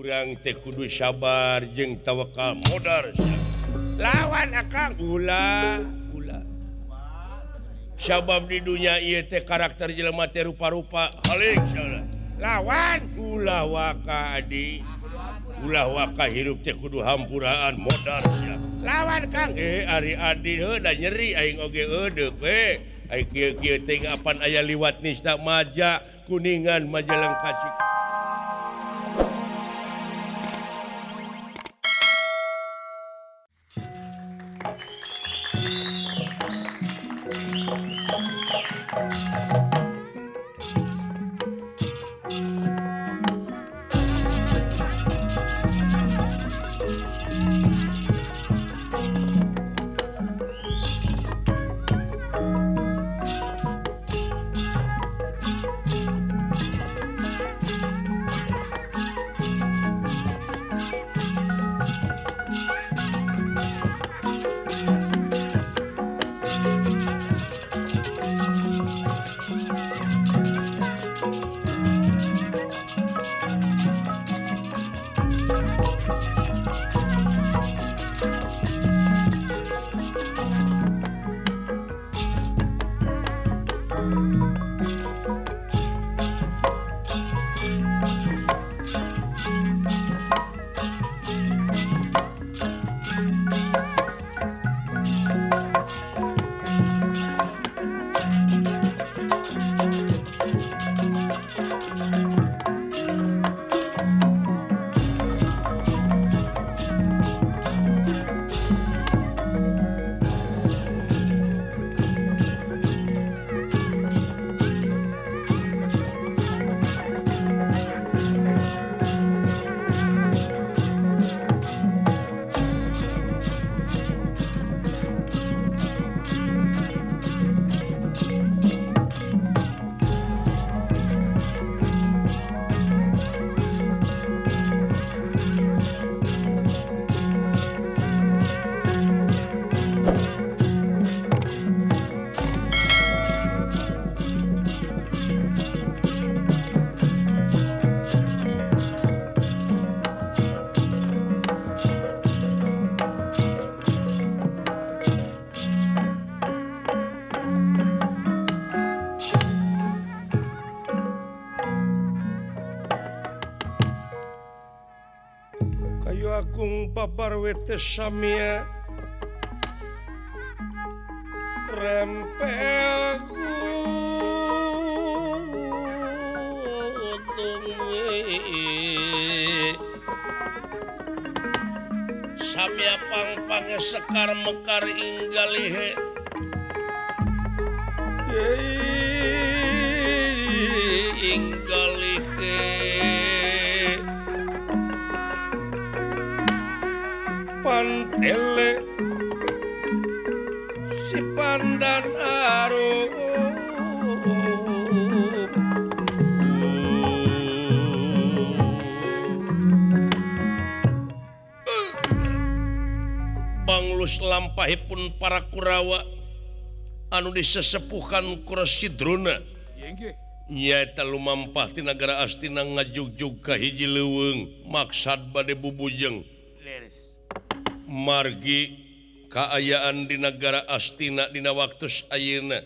Urang teh kudu sabar jeung tawakal modar. Lawan akang ulah ulah. Sabab di dunia ieu teh karakter jelema teh rupa-rupa. Halik salah. Lawan ulah waka adi. Ulah waka hirup teh kudu hampuraan modar sia. Lawan Kang ari adi heuh da nyeri aing oge eudeuk we. Ai kieu-kieu teh apan aya liwat nista maja kuningan majaleng kacik. Babarwete samia rempel gutung samia pangpange sekar mekar inggalihe inggalihe pantele si pandan arum banglus lampahipun para Kurawa anu disesepuhkan ku Resi Drona nyaeta lumampah ti nagara Astina ngajugjug ka hiji leuweung maksad bade bubujeng. Margi kaayaan di negara Astina dina waktu ayeuna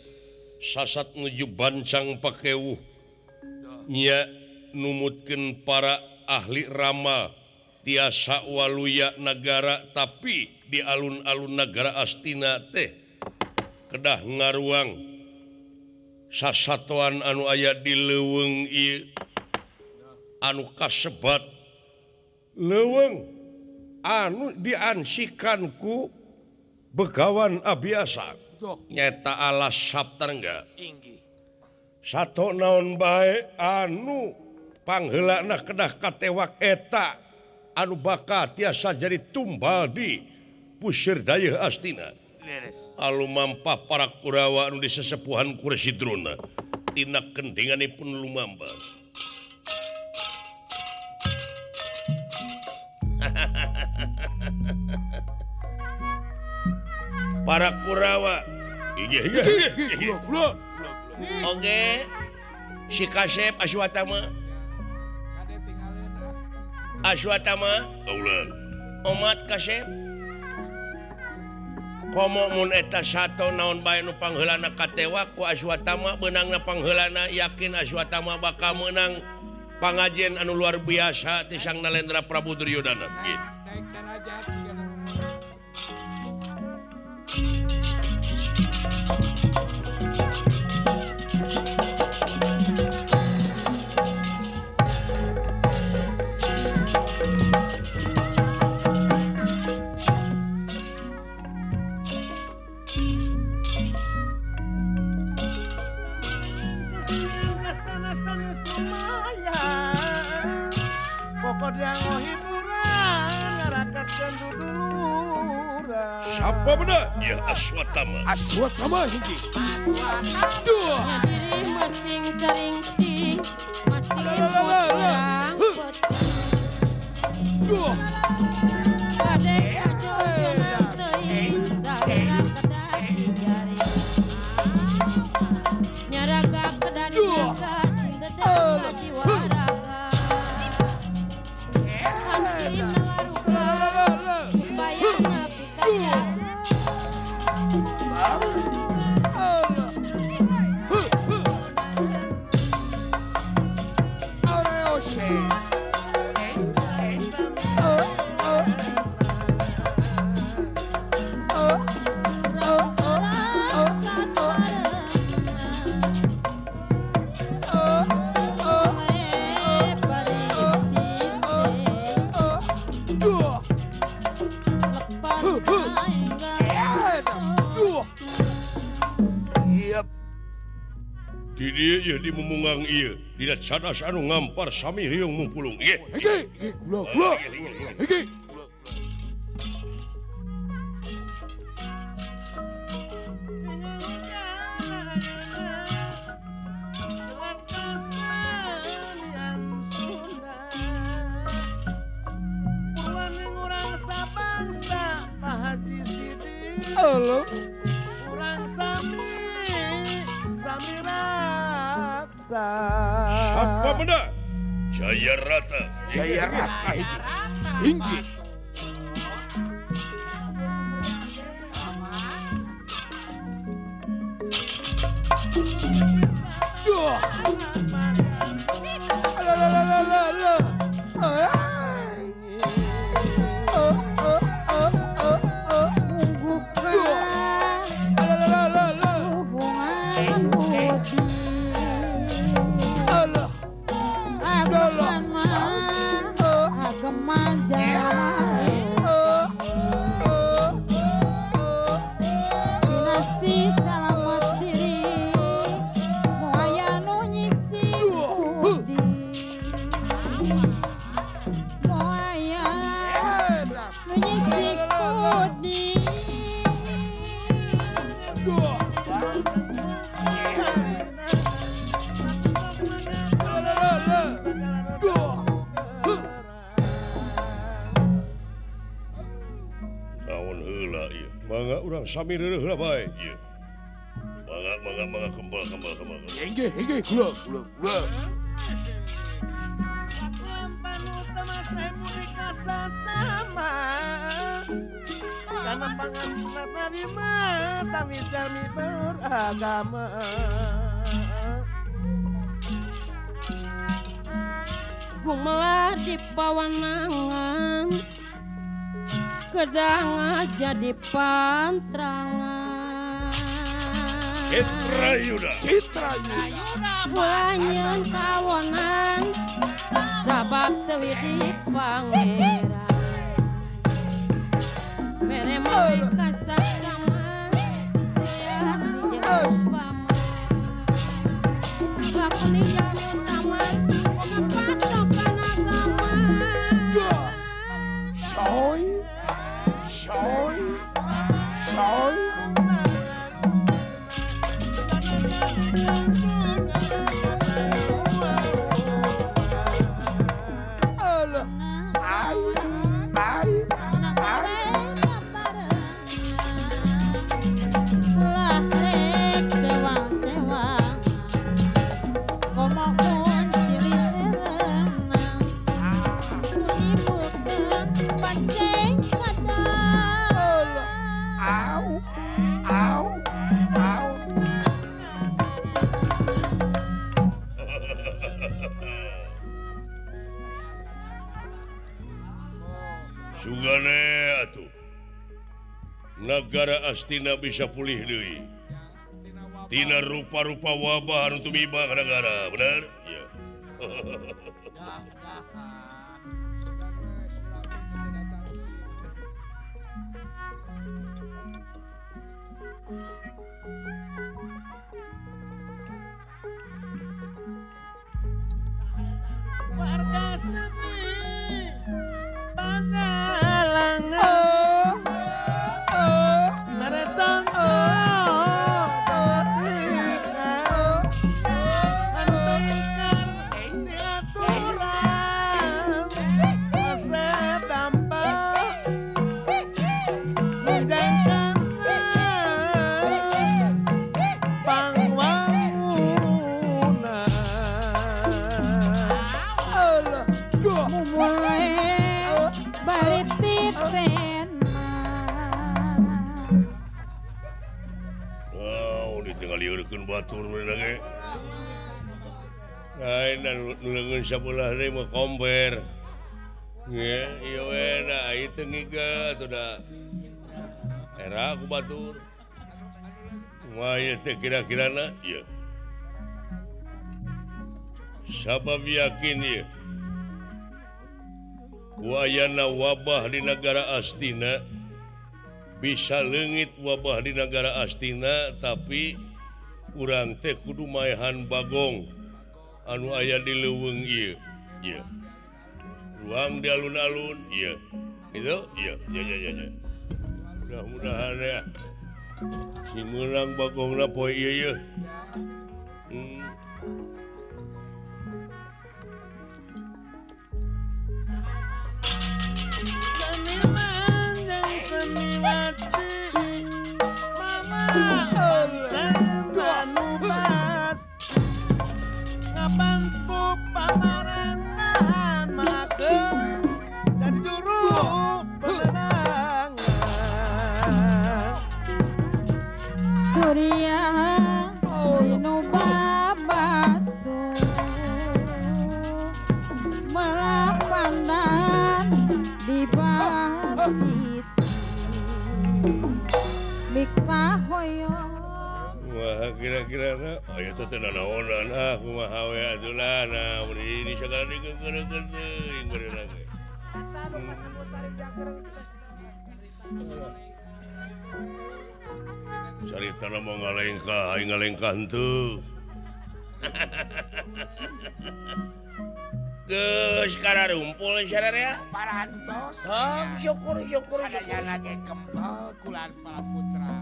sasat nuju bancang pakewuh nya numutkeun para ahli rama tiasa waluya nagara tapi di alun-alun nagara Astina teh kedah ngaruang sasatoan anu aya di leuweung ieu anu kasebat leuweung anu diansikan ku Begawan Abiasa nyata alas Saptarengga sato naon bae anu pangheulana kedah katewak eta anu bakal tiasa jadi tumbal di pusir dayeuh Astina. Alumampah para Kurawa anu disesepuhan ku Resi Drona tina kendinganipun lumampah. Para Kurawa oge si Kasep Aswatama Aswatama Aulan omat kasep komo mun eta sato naon bae nu pangheulana katewak ku Aswatama beunangna pangheulana yakin Aswatama bakal meunang pangajen anu luar biasa ti Sang Nalendra Prabu Duryodana. Naik derajat. Siapa benar? Ya Aswatama. Aswatama hiji. Dua. Dua. Di mumungang ieu dina cadas anu ngampar sami riung mumpulung ieu. Hiji, kula kula. Hiji. Halo. Urang sami sami raksa. Siapa benda? Jaya Rata. Jaya Rata hiji. Hiji. Dua. La la la la la. Sami reureuh lah bae ieu. Mangga mangga mangga kembal kembal kembal. Hege hege kula kula kula. Karena pangan tarima sami-sami beragama. Gumelar di pawanangan, kedang aja di pantrangan. Citra Yuda, Citra Yuda, Wanyen kawonan, sabab teu di pangeran. Mere mah kasama, ya si jeung upama. Lakoni jami utama, patokan agama. Soy, soy, soy. Alah, ay, ay, ay. Ulah rek sewang-sewang, komo. Kene atuh. Nagara Astina bisa pulih deui. Tina rupa-rupa wabah anu tumiba ka nagara, bener? Ya. Warga seni Panalangan Mereton diaturan masa dampak menjangkana pangwangunan. Mulai bari titena. Oh, ditinggal liurkeun batur bener ge. Lain dan nu leungeun sabelah deui mah komper. Nge, ieu we da ieu teu ngiga atuh da. Era ku batur. Kumaha ieu teh kira-kirana? Ieu. Sabab yakin ieu. Ku ayana wabah di negara Astina bisa leungit wabah di negara Astina tapi urang teh kudu maehan Bagong anu aya di leuweung ieu. Ieu. Ruang di alun-alun ieu. Gitu? Ieu, ya ya ya ya. Mudah-mudahan ya. Si meunang Bagongna poe ieu ye. Seniman yang seniwati mama manubas ngabantu pamarengan mageng jadi juru pemenangan. Surya dinu babatu melak pandan di basitu mika hoyong. Wah, kira-kira na aya teh teu nanaonan ah kumaha we atuh lah nah mun ini sagala digeungkeureukeun teuing geureunan ge. Saritana mau ngalengkah, aing ngalengkah henteu. Geus kararumpul sararea. Parantos. Sok syukur syukur. Sadayana ge kempel kulan para putra.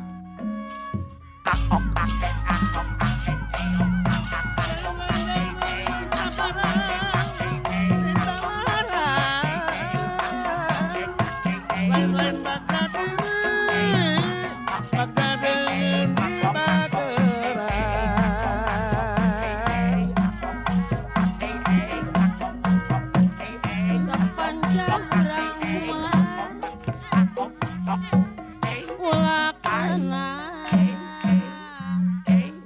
Lain-lain bakal diri, bakal dengan dibageran. Sepanjang rangkulan ulah kenal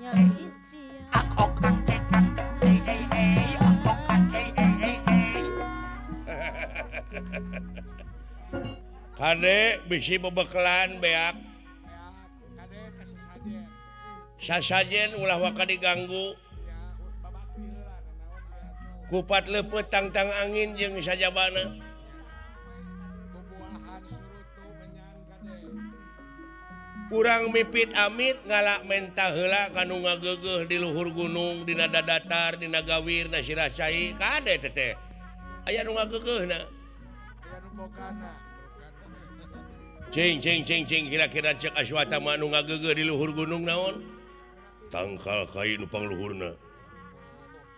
nyeri istiak. Kade bisi bebekelan beak. Sasajen ulah waka diganggu. Kupat leupeut tangtang angin jeung sajabana. Urang mipit amit ngalak mentah heula kanu ngageugeuh di luhur gunung dina dadatar dina gawir na sirah cai kade teteh. Aya nu ngageugeuhna. Cing cing cing cing kira-kira cek Aswatama nu ngageugeuh di luhur gunung naon? Tangkal kai nu pangluhurna.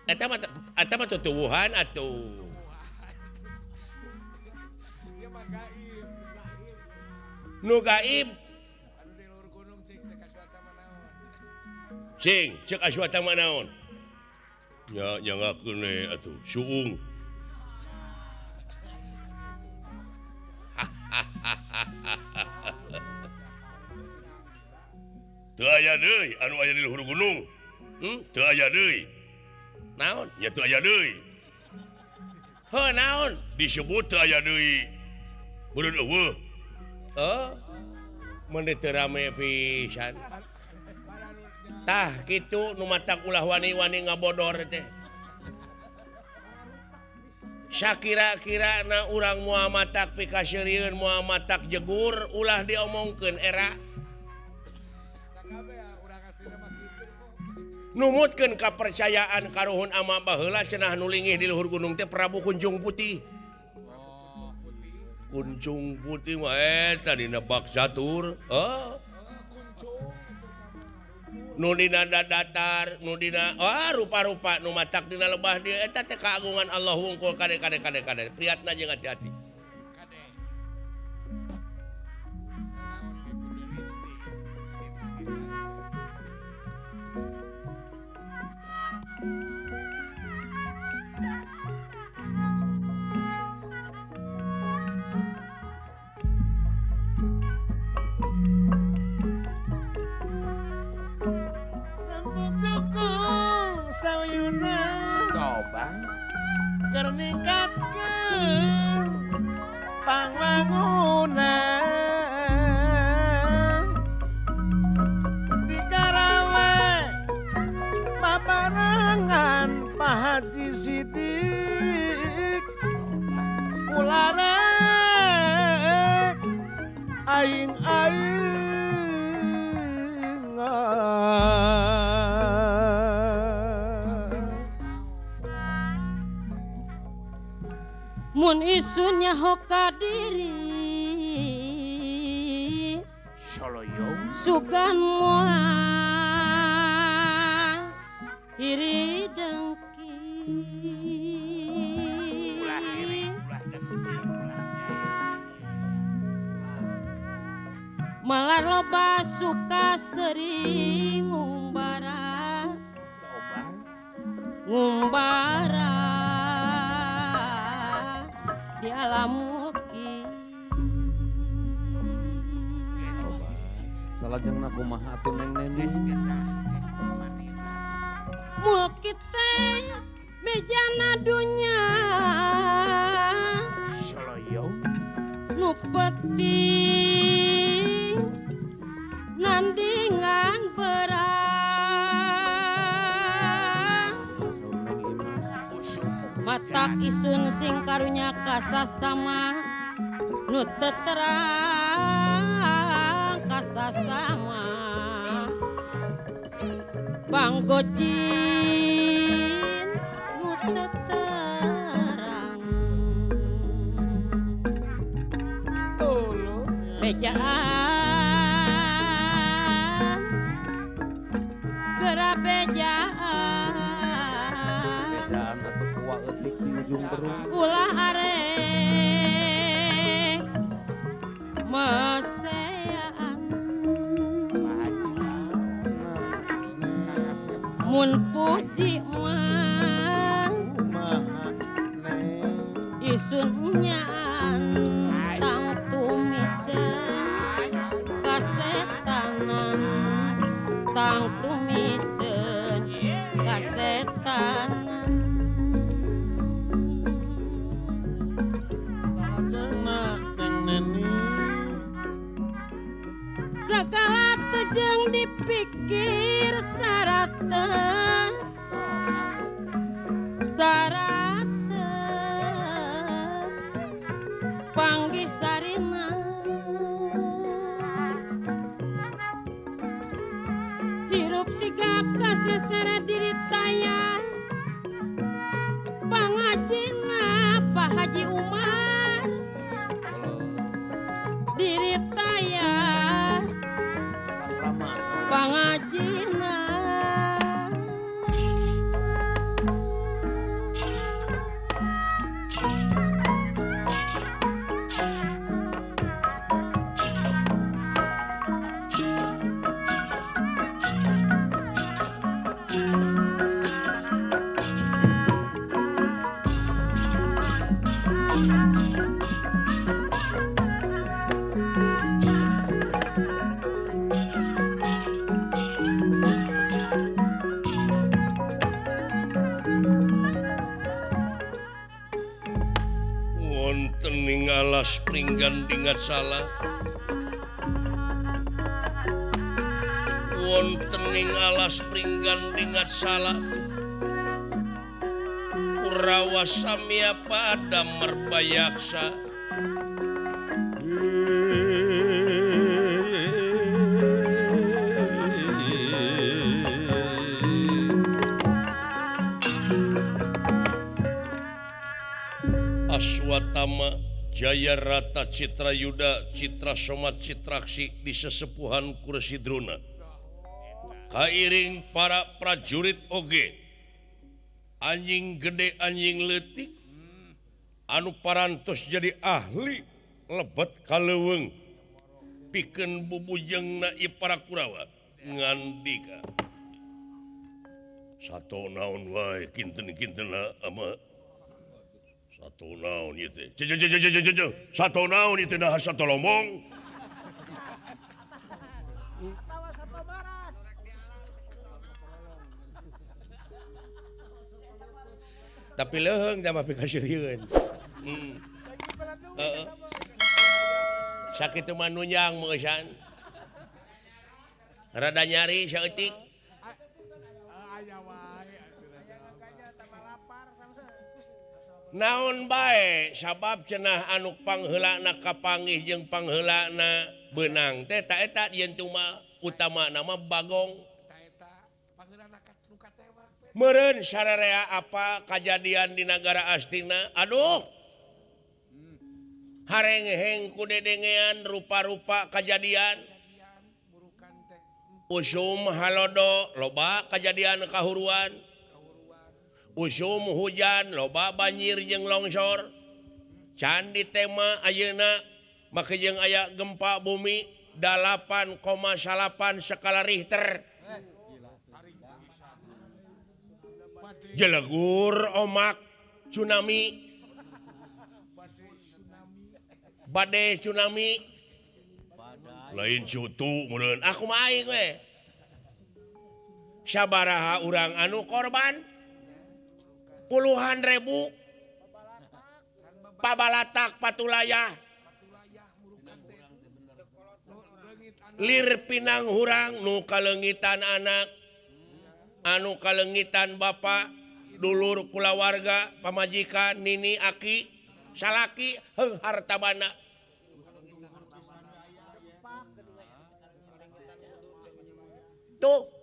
Eta mah tutuwuhan atuh. Nu gaib. Cing cek Aswatama naon? Nya nyangakeun we atuh suung. Teu aya deui anu aya di luhur gunung. Teu aya deui. Naon? Nya teu aya deui. Heuh naon? Disebut teu aya deui. Meureun eueuh. Heuh. Mun teu rame pisan. Tah kitu nu matak ulah wani-wani ngabodor teh. Sakira-kira na urang moal matak pikaseurieun moal matak jegur ulah diomongkeun era. Numutkeun kapercayaan karuhun ama baheula cenah nu linggih di luhur gunung teh Prabu Kuncung Putih. Kuncung Putih mah eta dina bak catur. Heuh. Nu dina datar, nu dina rupa-rupa nu matak dina lebah dieu eta teh kagungan Allah wungkul kade kade kade kade. Priatna jeung hati-hati. Ningkatkeun pangwangunan di Karawe paparengan Pak Haji Sidik ularek aing-aing. Mun isunya hoka diri Soloyong sugan moal iri dengki ulah iri ulah dengki ulah malar loba suka sering ngumbara ngumbara di alam mulki. Salajengna kumaha atuh Neng Neni? Mulki teh bejana dunya Soloyong nu penting nandingan berang. Matak isun sing karunya kasasama nu teterang kasasama Bang Gojin nu teterang bejaan geura bejaan bejaan atau kuah eutik di ujung terung ulah arek mesean mun puji mah isun nyaan tang tumicen kasetanan tang tumicen kasetanan. Segala tejeng dipikir sarate sarate panggih sarina hirup siga kasesere diri taya pangajina Pak Haji Umar diri taya pangajina Wonten ing alas pringgan dingat salah. Wonten ing alas pringgan dingat salah. Kurawa samya pada merbayaksa. Aswatama Jaya Rata Citra Yuda Citra Soma Citraksi di sesepuhan Kursi Drona. Kairing para prajurit oge anjing gede anjing leutik anu parantos jadi ahli lebet kaleuweung pikeun bubujengna ieu para Kurawa ngandika sato naon wae kinten-kintenna ama satu naon ieu teh. Satu naon ieu teh nah satu lomong. Atawa satu maras. Tapi leuheung da mah pikaseurieun. Heeh. Sakitu mah nunjang meusan. Rada nyari saeutik. Naon bae sabab cenah anu pangheulana kapanggih jeung pangheulana beunang teh ta eta yen cuma utama nama Bagong. Meureun sararea apa kajadian di nagara Astina? Aduh. Harengheng ku dedengean rupa-rupa kajadian. Usum halodo loba kajadian kahuruan. Usum hujan loba banjir jeung longsor. Candi tema ayeuna make jeung aya gempa bumi 8,8 skala Richter. Jelegur omak tsunami. Badai tsunami. Lain cutu meureun aku mah aing we. Sabaraha urang anu korban? Puluhan ribu pabalatak patulayah lir pinang hurang nu kaleungitan anak anu kaleungitan bapak dulur kulawarga pamajikan nini aki salaki heung harta bana tuh.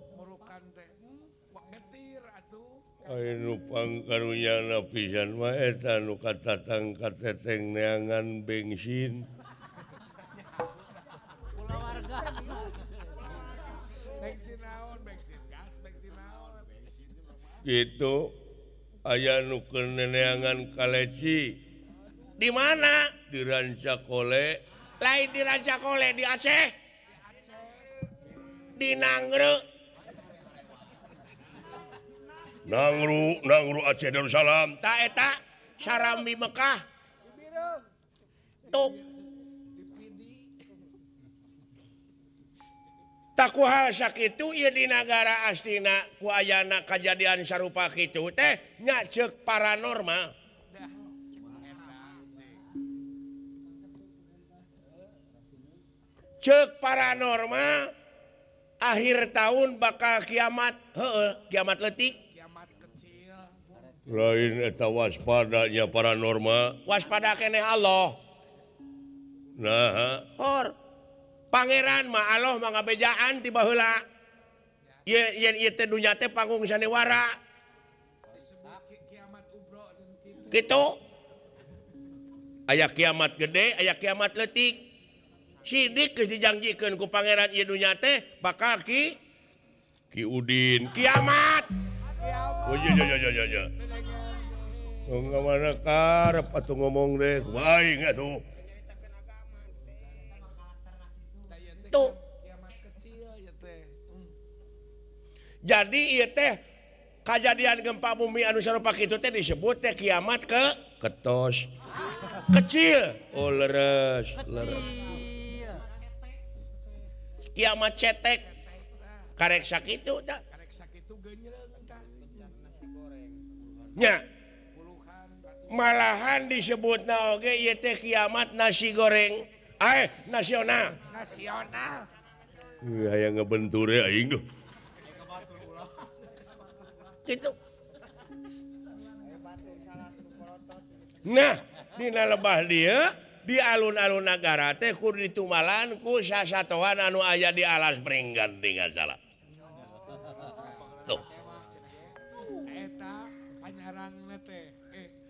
Anu pangkarunyana pisan mah eta nu katatang kateteng neangan bensin. Kulawarga. Bensin naon, bensin gas, bensin naon. Gitu aya nu keur neangan kaleci. Di mana? Di Rancakole. Lain di Rancakole, di Aceh. Di Nangre. Nangru, Nangru Aceh Darussalam. Ta eta Sarambi Mekah. Tuh. Taku hal sakitu ieu di nagara Astina ku ayana kajadian sarupa kitu teh nya ceuk paranormal. Ceuk paranormal akhir tahun bakal kiamat, heueuh, kiamat leutik. Lain eta waspadanya paranormal. Waspada keneh Allah. Nah, hor. Pangeran mah Allah mah ngabejaan ti baheula. Yen ieu teh dunya teh panggung sanewara. Kitu. Aya kiamat gede, aya kiamat leutik. Sidik geus dijangjikeun ku pangeran ieu dunya teh bakal ki Ki Udin kiamat. Oh iya iya iya iya. Enggak mana karep atuh ngomong deh, kumaha aing atuh. Tuh. Jadi ieu teh kajadian gempa bumi anu sarupa kitu teh disebut teh kiamat ke ketos. Kecil. Oh leres, leres. Kiamat cetek. Karek sakitu tah. Karek sakitu geunyreung tah. Nya. Malahan disebutna oge ieu teh kiamat nasi goreng. Nasional. Nasional. Hayang ngebentur aing duh. Gitu. Nah, dina lebah dieu di alun-alun nagara teh kudu ditumalan ku sasatoan anu aya di alas Pringgan tinggal salah. Tuh. Eta panyarangna teh.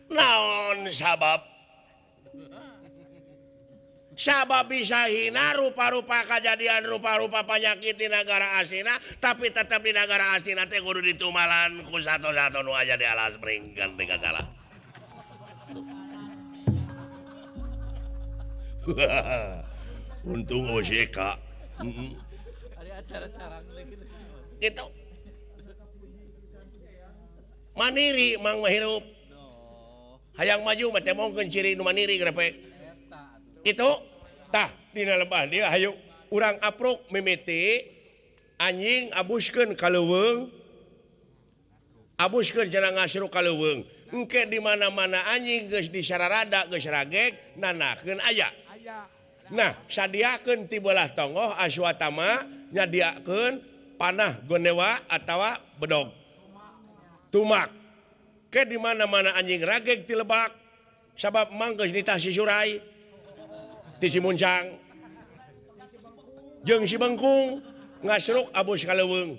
Naon sabab? Sabab bisa hina rupa-rupa kejadian rupa-rupa penyakit di nagara asina, tapi tetap di nagara asina teh kudu ditumalan ku satu-satu nu aya di alas Pringgan tinggal salah. Untung OJK. Gitu. Mandiri mang mah hirup. Hayang maju mah teh mongkeun ciri nu mandiri grepek. Itu tah dina lebah dia hayu urang apruk mimiti anjing abuskeun ka leuweung. Abuskeun cenah ngasru ka leuweung. Engke di mana-mana anjing geus disararada geus rageg nanakeun aya. Nah, sadiakeun ti belah tonggoh Aswatama nyadiakeun panah gonewa atawa bedog. Tumak. Ke di mana-mana anjing rageg ti lebak sabab mang geus nitah si Surai, ti si Muncang. Jeung si Bengkung ngasruk abus ka leuweung.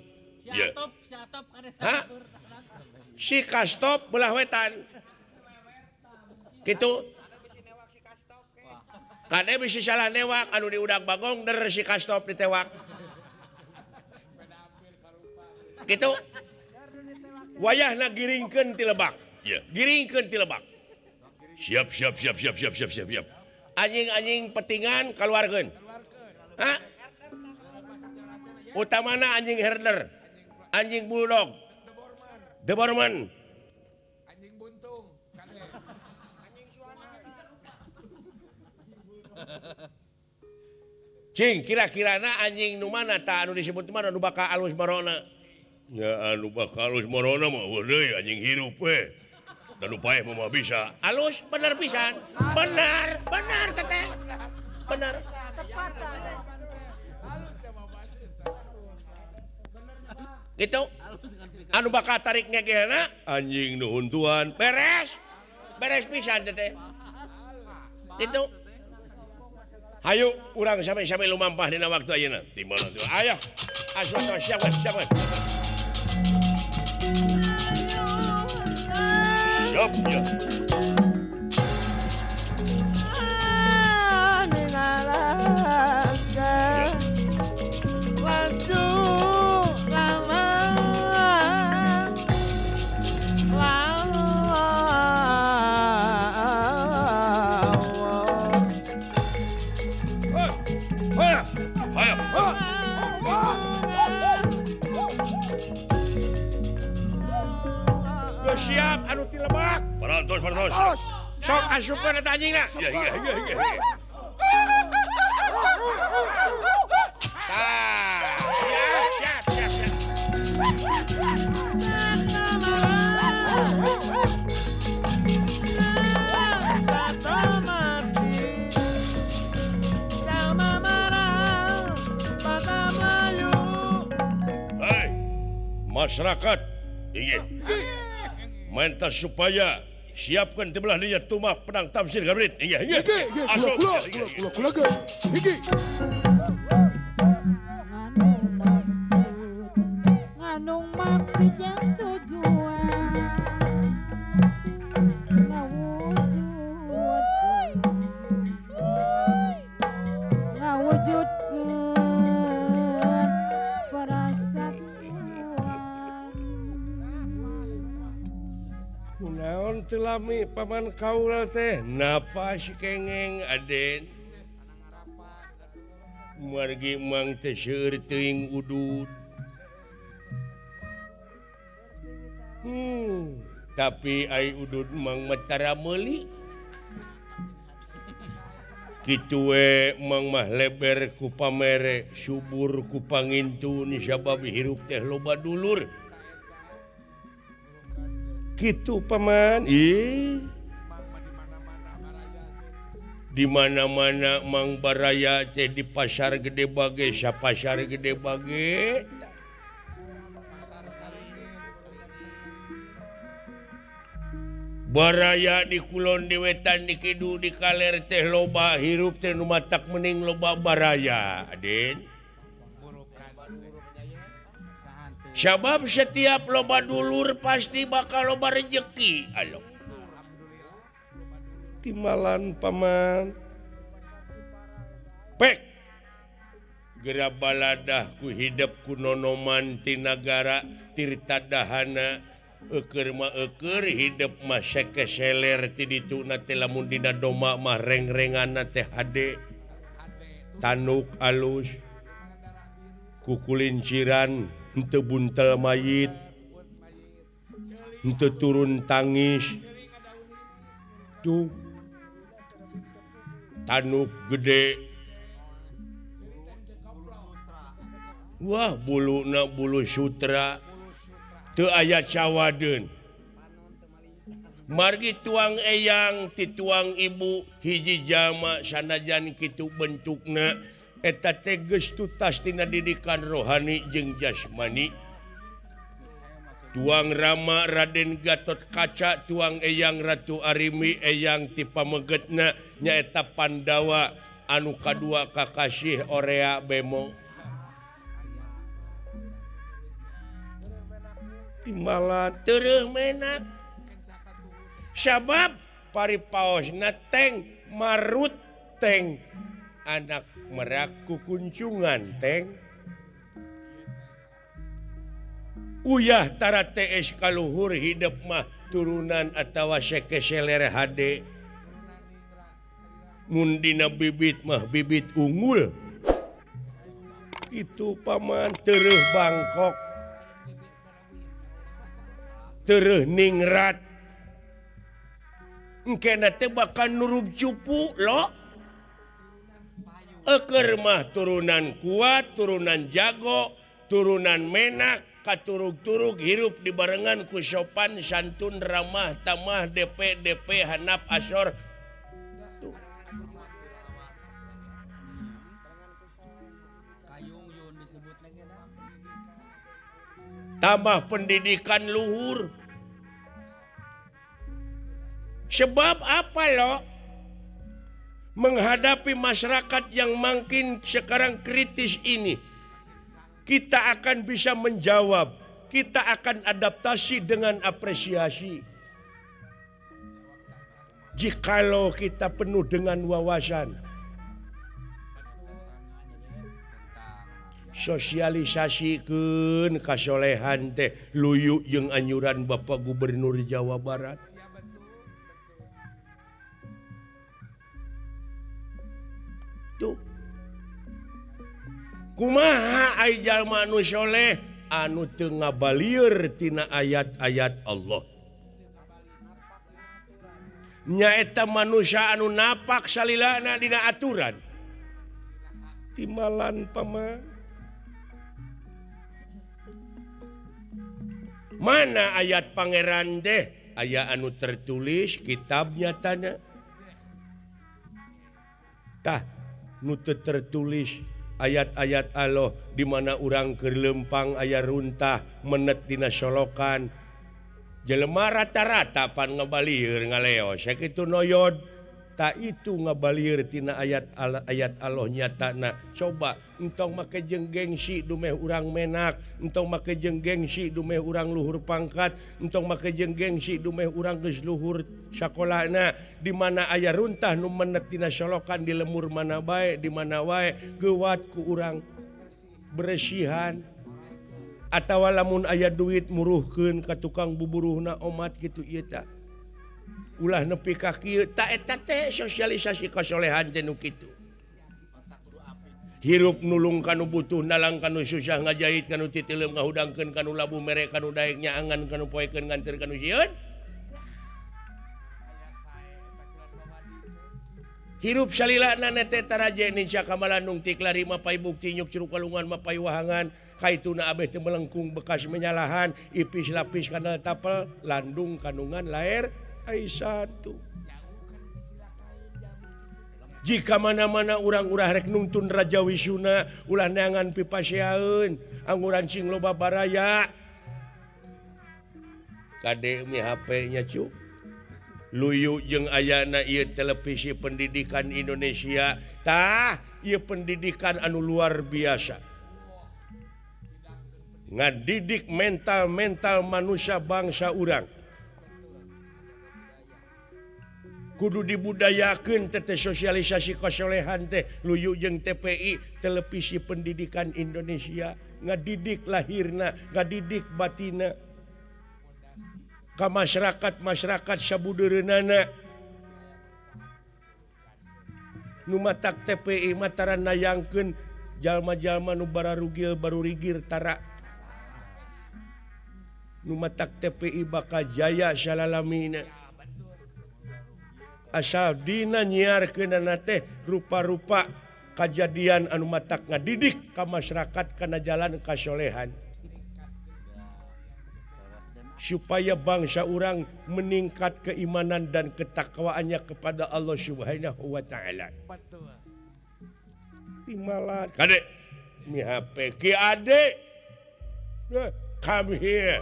Hah? Si Kastop belah wetan. Gitu. Kade bisi salah newak anu diudak Bagong der si Kastop ditewak. Gitu. Wayahna giringkeun ti lebak. Giringkeun ti lebak. Siap siap siap siap siap siap siap siap. Anjing-anjing petingan kaluarkeun. Hah? Utamana anjing herder, anjing bulldog, Doberman, anjing buntung, anjing suana. Cing, kira-kirana anjing nu mana ta anu disebut mana anu bakal alus marona? Ya anu bakal alus marona mah deui anjing hirup we. Dan nu paeh mah bisa. Alus bener pisan. Bener, bener teteh. Bener. Gitu. Anu bakal tarik ngegelna anjing nu huntuan. Beres. Beres pisan teteh. Gitu. Hayu urang sami-sami lumampah dina waktu ayeuna. Di mana tuh? Ayo. Aswata siap siap. Siap ya. Siap anu ti lebak. Parantos parantos. Sok asupkeun eta anjingna. Iya iya iya iya. Tah, siap siap siap siap. Hei, masyarakat. Iya. Minta supaya siapkan di belah dinya tumak pedang tamsir gabrit. Iya, iya. Asup. Nganung maksud yang tujuan ngawujudkeun persatuan. Kunaon teu lami paman kaula teh napas kengeng Aden. Margi mang teh seueur teuing udud. Tapi ai udud mang mah tara meuli. Kitu we mang mah leber ku pamere, subur ku pangintun sabab hirup teh loba dulur. Gitu paman. Ih, Di mana-mana Mang Baraya teh di pasar gede bage, sapasar gede bage. Baraya di kulon di wetan di kidul di kaler teh loba hirup teh nu matak mending loba baraya, Aden. Sabab setiap loba dulur pasti bakal loba rejeki. Alo. Timalan paman. Pek. Gera baladah ku hidep ku nonoman ti nagara tirta dahana. Eukeur mah eukeur hidep mah sekeseler ti dituna teh lamun dina doma mah rengrenganna teh hade. Tanuk alus. Kukulinciran henteu buntel mayit. Henteu turun tangis. Tuh. Tanuk gede. Wah, buluna bulu sutra. Teu aya cawadeun. Margi tuang eyang ti tuang ibu hiji jalma sanajan kitu bentukna eta teh geus tutas tina didikan rohani jeung jasmani. Tuang Rama Raden Gatot Kaca, tuang eyang Ratu Arimi, eyang ti pamegetna nyaeta Pandawa anu kadua kakasih Orea Bemo. Timbalan tereuh menak. Sabab paripaosna teng marut teng anak merak kukuncungan teng. Uyah tara tees kaluhur hidep mah turunan atawa sekeseler hade. Mun dina bibit mah bibit unggul. Itu paman tereuh Bangkok. Tereuh ningrat. Engkena teh bakal nurub cupu lo. Eukeur mah turunan kuat, turunan jago, turunan menak, katurug-turug hirup dibarengan ku sopan santun ramah tamah DP DP hanap asor. Tuh. Tambah pendidikan luhur. Sebab apa lo? Menghadapi masyarakat yang makin sekarang kritis ini, kita akan bisa menjawab, kita akan adaptasi dengan apresiasi. Jikalau kita penuh dengan wawasan, sosialisasikeun kasolehan teh luyu jeung anjuran Bapak Gubernur Jawa Barat. Tuh. Kumaha ai jalma anu soleh anu teu ngabalieur tina ayat-ayat Allah. Nyaeta manusia anu napak salilana dina aturan. Timalan paman. Mana ayat pangeran deh? Aya anu tertulis kitabnya tanya. Tah nu teu tertulis ayat-ayat Allah di mana urang keur leumpang aya runtah menet dina solokan. Jelema rata-rata pan ngabalieur ngaleos sakitu noyod. Tak itu ngabalieur tina ayat ayat Allah nyatana. Coba entong make jeung gengsi dumeh urang menak, entong make jeung gengsi dumeh urang luhur pangkat, entong make jeung gengsi dumeh urang geus luhur sakolana. Di mana aya runtah nu menet tina solokan di lemur mana bae, di mana wae geuwat ku urang beresihan. Atawa lamun aya duit muruhkeun ka tukang buburuhna omat kitu ieu tah. Ulah nepi ka kieu ta eta teh sosialisasi kasolehan teh nu kitu. Hirup nulung kanu butuh, nalang kanu susah, ngajahit kanu titileum, ngahudangkeun kanu labu, mere kanu daek, nyaangan kanu poekeun, nganteur kanu sieun. Hirup salilana teh taraje ninca kamalandung tiklari mapai bukti nyuk curug kalungan mapai wahangan kaituna abeh teu melengkung bekas menyalahan ipis lapis kanal tapel landung kandungan laer ai satu. Jika mana-mana urang-urang rek nungtun Raja Wisuna ulah neangan pipaseaeun angguran sing loba baraya. Kade mi HP-nya cu. Luyu jeung ayana ieu televisi pendidikan Indonesia. Tah, ieu pendidikan anu luar biasa. Ngadidik mental-mental manusia bangsa urang. Kudu dibudayakeun teh sosialisasi kasolehan teh luyu jeung TPI televisi pendidikan Indonesia ngadidik lahirna, ngadidik batina. Ka masyarakat-masyarakat sabudeureunana nu matak TPI matara nayangkeun jalma-jalma nu bararugil barurigir tara nu matak TPI bakal jaya salalamina asal dina nyiarkeunana teh rupa-rupa kajadian anu matak ngadidik ka masyarakat kana jalan kasolehan supaya bangsa urang meningkat keimanan dan ketakwaannya kepada Allah Subhanahu wa taala. Timalan. Kade mi HP ki ade. Come here.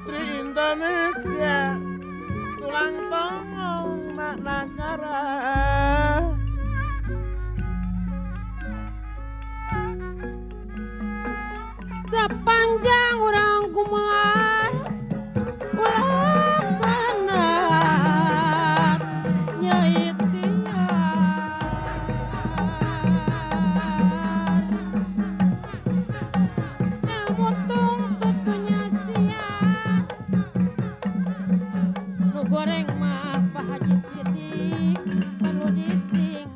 Indonesia tulang punggung nak nagara. Sepanjang urang gumelar ulah tenat nyait tiar. Namutung tutunya sia nu goreng mah Pak Haji Sidik perlu dising.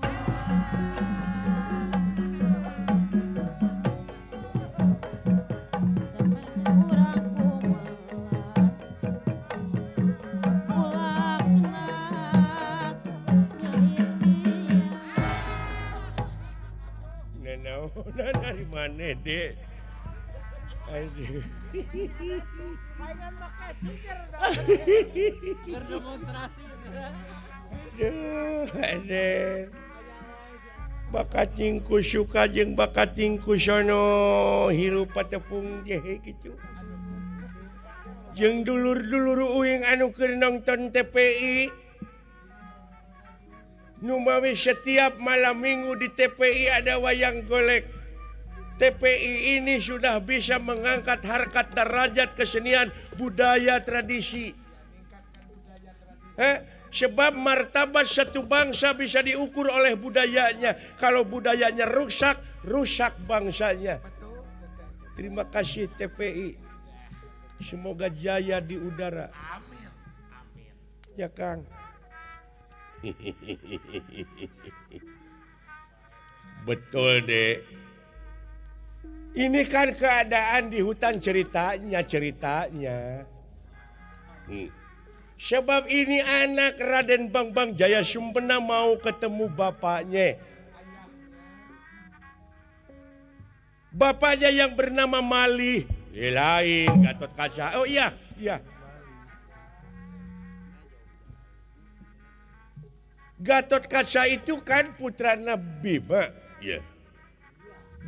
Dari mana dek? Aduh. Aduh, aduh. Bakat ku suka jeung bakat ku sono hirup patepung jehe kitu. Jeung dulur-dulur uing anu keur nonton TPI. Numawi setiap malam minggu di TPI ada wayang golek. TPI ini sudah bisa mengangkat harkat derajat kesenian budaya tradisi. Sebab martabat satu bangsa bisa diukur oleh budayanya. Kalau budayanya rusak, rusak bangsanya. Terima kasih TPI. Semoga jaya di udara. Amin. Amin. Ya Kang. Betul dek. Ini kan keadaan di hutan ceritanya. Sebab ini anak Raden Bangbang Jaya Sumpena mau ketemu bapaknya. Bapaknya yang bernama Malih. Lain Gatot Kaca. Oh iya, iya. Gatot Kaca itu kan putrana Bima. Iya.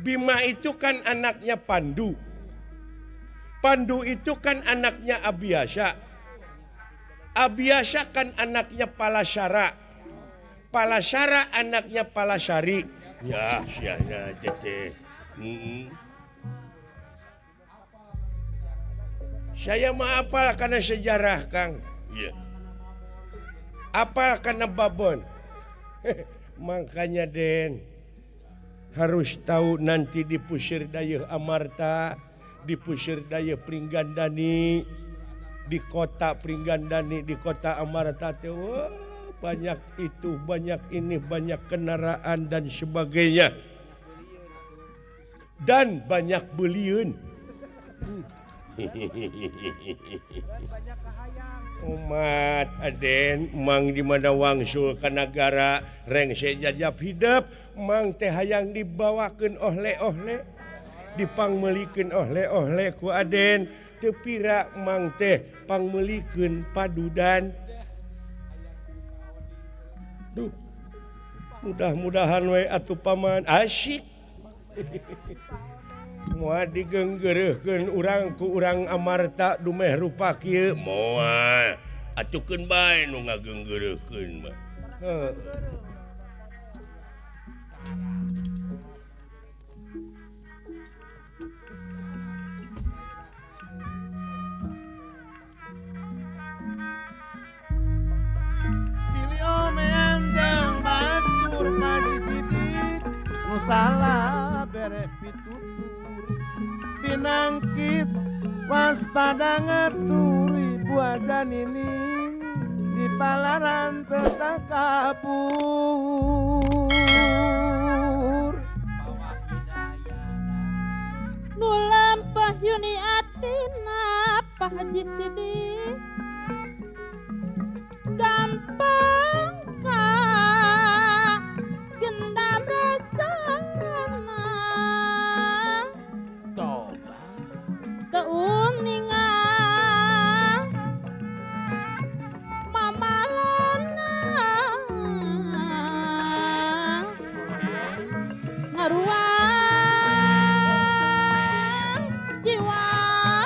Bima itu kan anaknya Pandu. Pandu itu kan anaknya Abiyasa. Abiyasa kan anaknya Palasara. Palasara anaknya Palasari. Ya, sianya tete. Saya mah apal karena sejarah, Kang. Iya. Apal karena babon. Makanya Den harus tahu nanti di Pusir Dayeuh Amarta, di Pusir Dayeuh Pringgandani, di kota Pringgandani, di kota Amarta teh, wah, Banyak itu, banyak ini, banyak kendaraan dan sebagainya. Dan banyak beliun. Umat Aden mang di mana wangsul ka nagara rengse jajap hidep mang teh hayang dibawakeun ohle-ohle dipangmeulikeun ohle-ohle ku Aden teu pira mang teh pangmeulikeun padudan. Duh, mudah-mudahan we atuh paman asyik. Moal digeunggeureuhkeun urang ku urang Amarta dumeh rupa kieu moal atukeun bae nu ngageunggeureuhkeun mah. Heuh. Salah bere pitutur binangkit waspada ngeturi buajan ini di palaran tetakapur nu lampah yuni atina Pak Haji Sidik gampang ka gendam rasana toba teu ninga mamalona ngaruang jiwa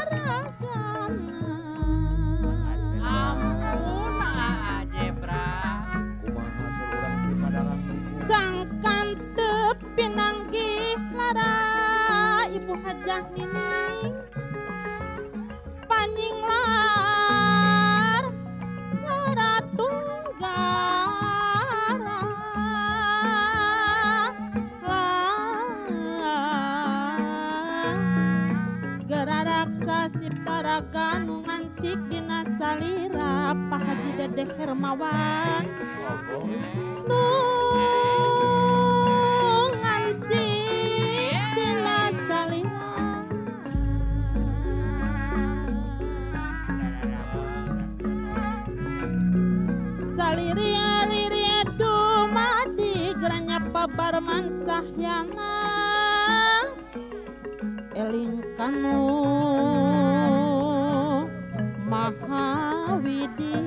ragana. Ampun ajebra kumaha urang ti Padalarang sangkan teu pinanggih lara Ibu Hajah Nining panyinglar lara tunggara geraraksa siptaraga nu ngancik dina salira Pak Haji Dedeh Hermawan nu ngancik dina salira. Saliri-aliri dumadi geranya pabarman sahyana eling kanu Mahawidi.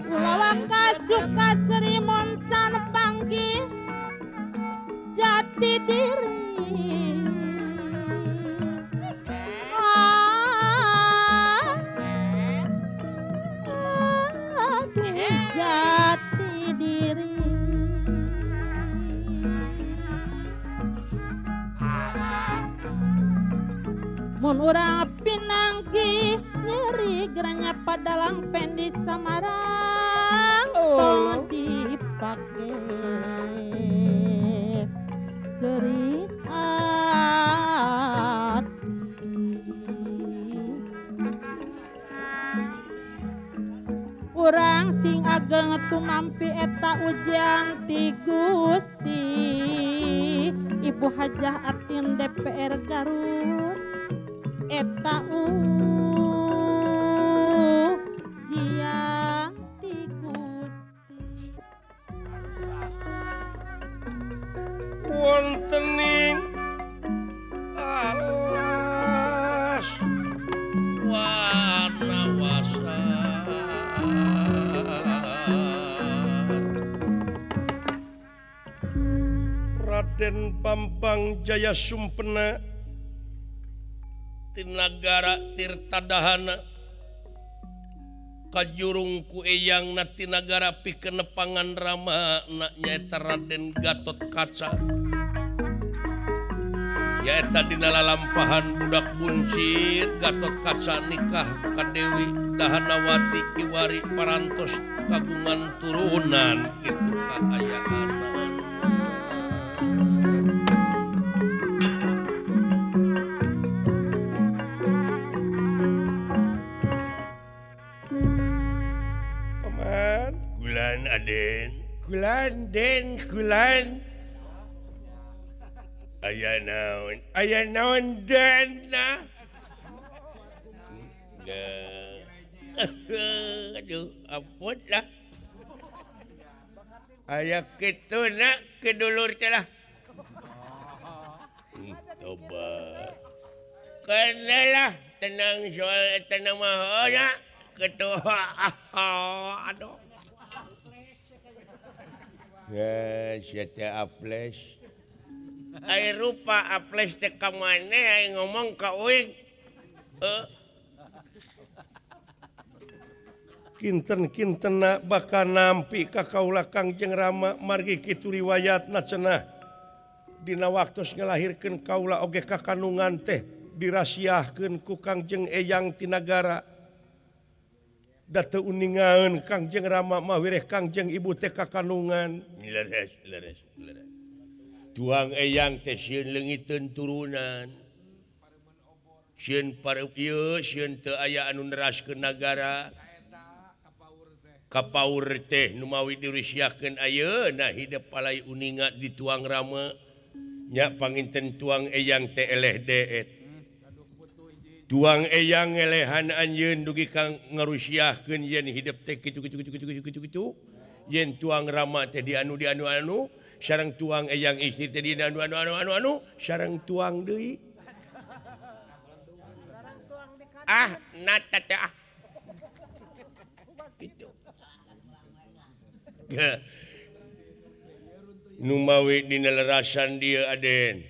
Ulah kasuka Sri Moncan panggih jati diri. Jati diri. Mun urang pinanggih nyeri geranya padalang pendi Samarang tong dipake ceri ati. Urang sing ageng tumampi eta ujian ti Gusti Ibu Hajah Atin DPR Garut eta ujian ti Gusti. Wontening alas warna-wasa Raden Bambang Jaya Sumpena tinagara Tirtadahana kajurung ku eyang na tinagara pikenepangan rama na nyaeta Raden Gatot Kaca nyaeta dina lalampahan budak buncir Gatot Kaca nikah ka Dewi Dahanawati Kiwari parantos kagungan turunan kitu kaayaan. Kulan Aden kulan den kulan aya naon den nah. Aduh ampun lah aya kitu nak ke dulur teh lah tobat kenalah tenang soal tenang mah nya ketua aduh ya sia teh aples ai rupa aples teh ka maneh ai ngomong ka uing Kinten-kintena bakal nampi ka kaula Kangjeng Rama margi kitu riwayatna cenah dina waktos ngalahirkeun kaula oge ka kandungan teh dirasiahkeun ku Kangjeng Eyang Tinagara da teu uningaeun Kangjeng Rama mah wireh Kangjeng Ibu teh ka kandungan. Leres leres leres tuang Eyang teh sieun leungiteun turunan sieun pareup ieu sieun teu aya anu neraskeun nagara kapaur teh nu mawi dirisiakeun ayeuna hidep palai uninga di tuang Rama nya panginten tuang Eyang teh eleh deet tuang Eyang ngelehan anjeun dugi ka ngarusiahkeun yen hidep teh kitu kitu kitu kitu kitu kitu yen tuang Rama teh dianu dianu anu sareng tuang Eyang istri teh dianu anu anu anu anu sareng tuang deui ah nata teh ah itu Numawi dina lerasan dia Aden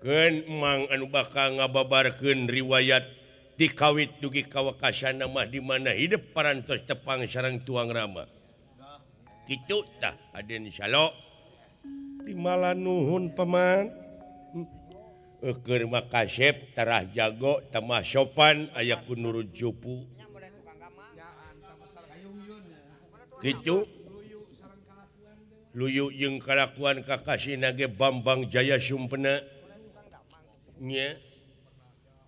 keun mang anu bakal ngababarkeun riwayat ti kawit dugi ka wakasana mah di mana hidup parantos tepang sareng tuang Rama kitu tah Aden Salo timala nuhun paman eukeun mah kasep tarah jago tamah sopan aya ku nurut jupu kitu luyu jeung kalakuan kakasihna ge Bambang Jaya Sumpena nya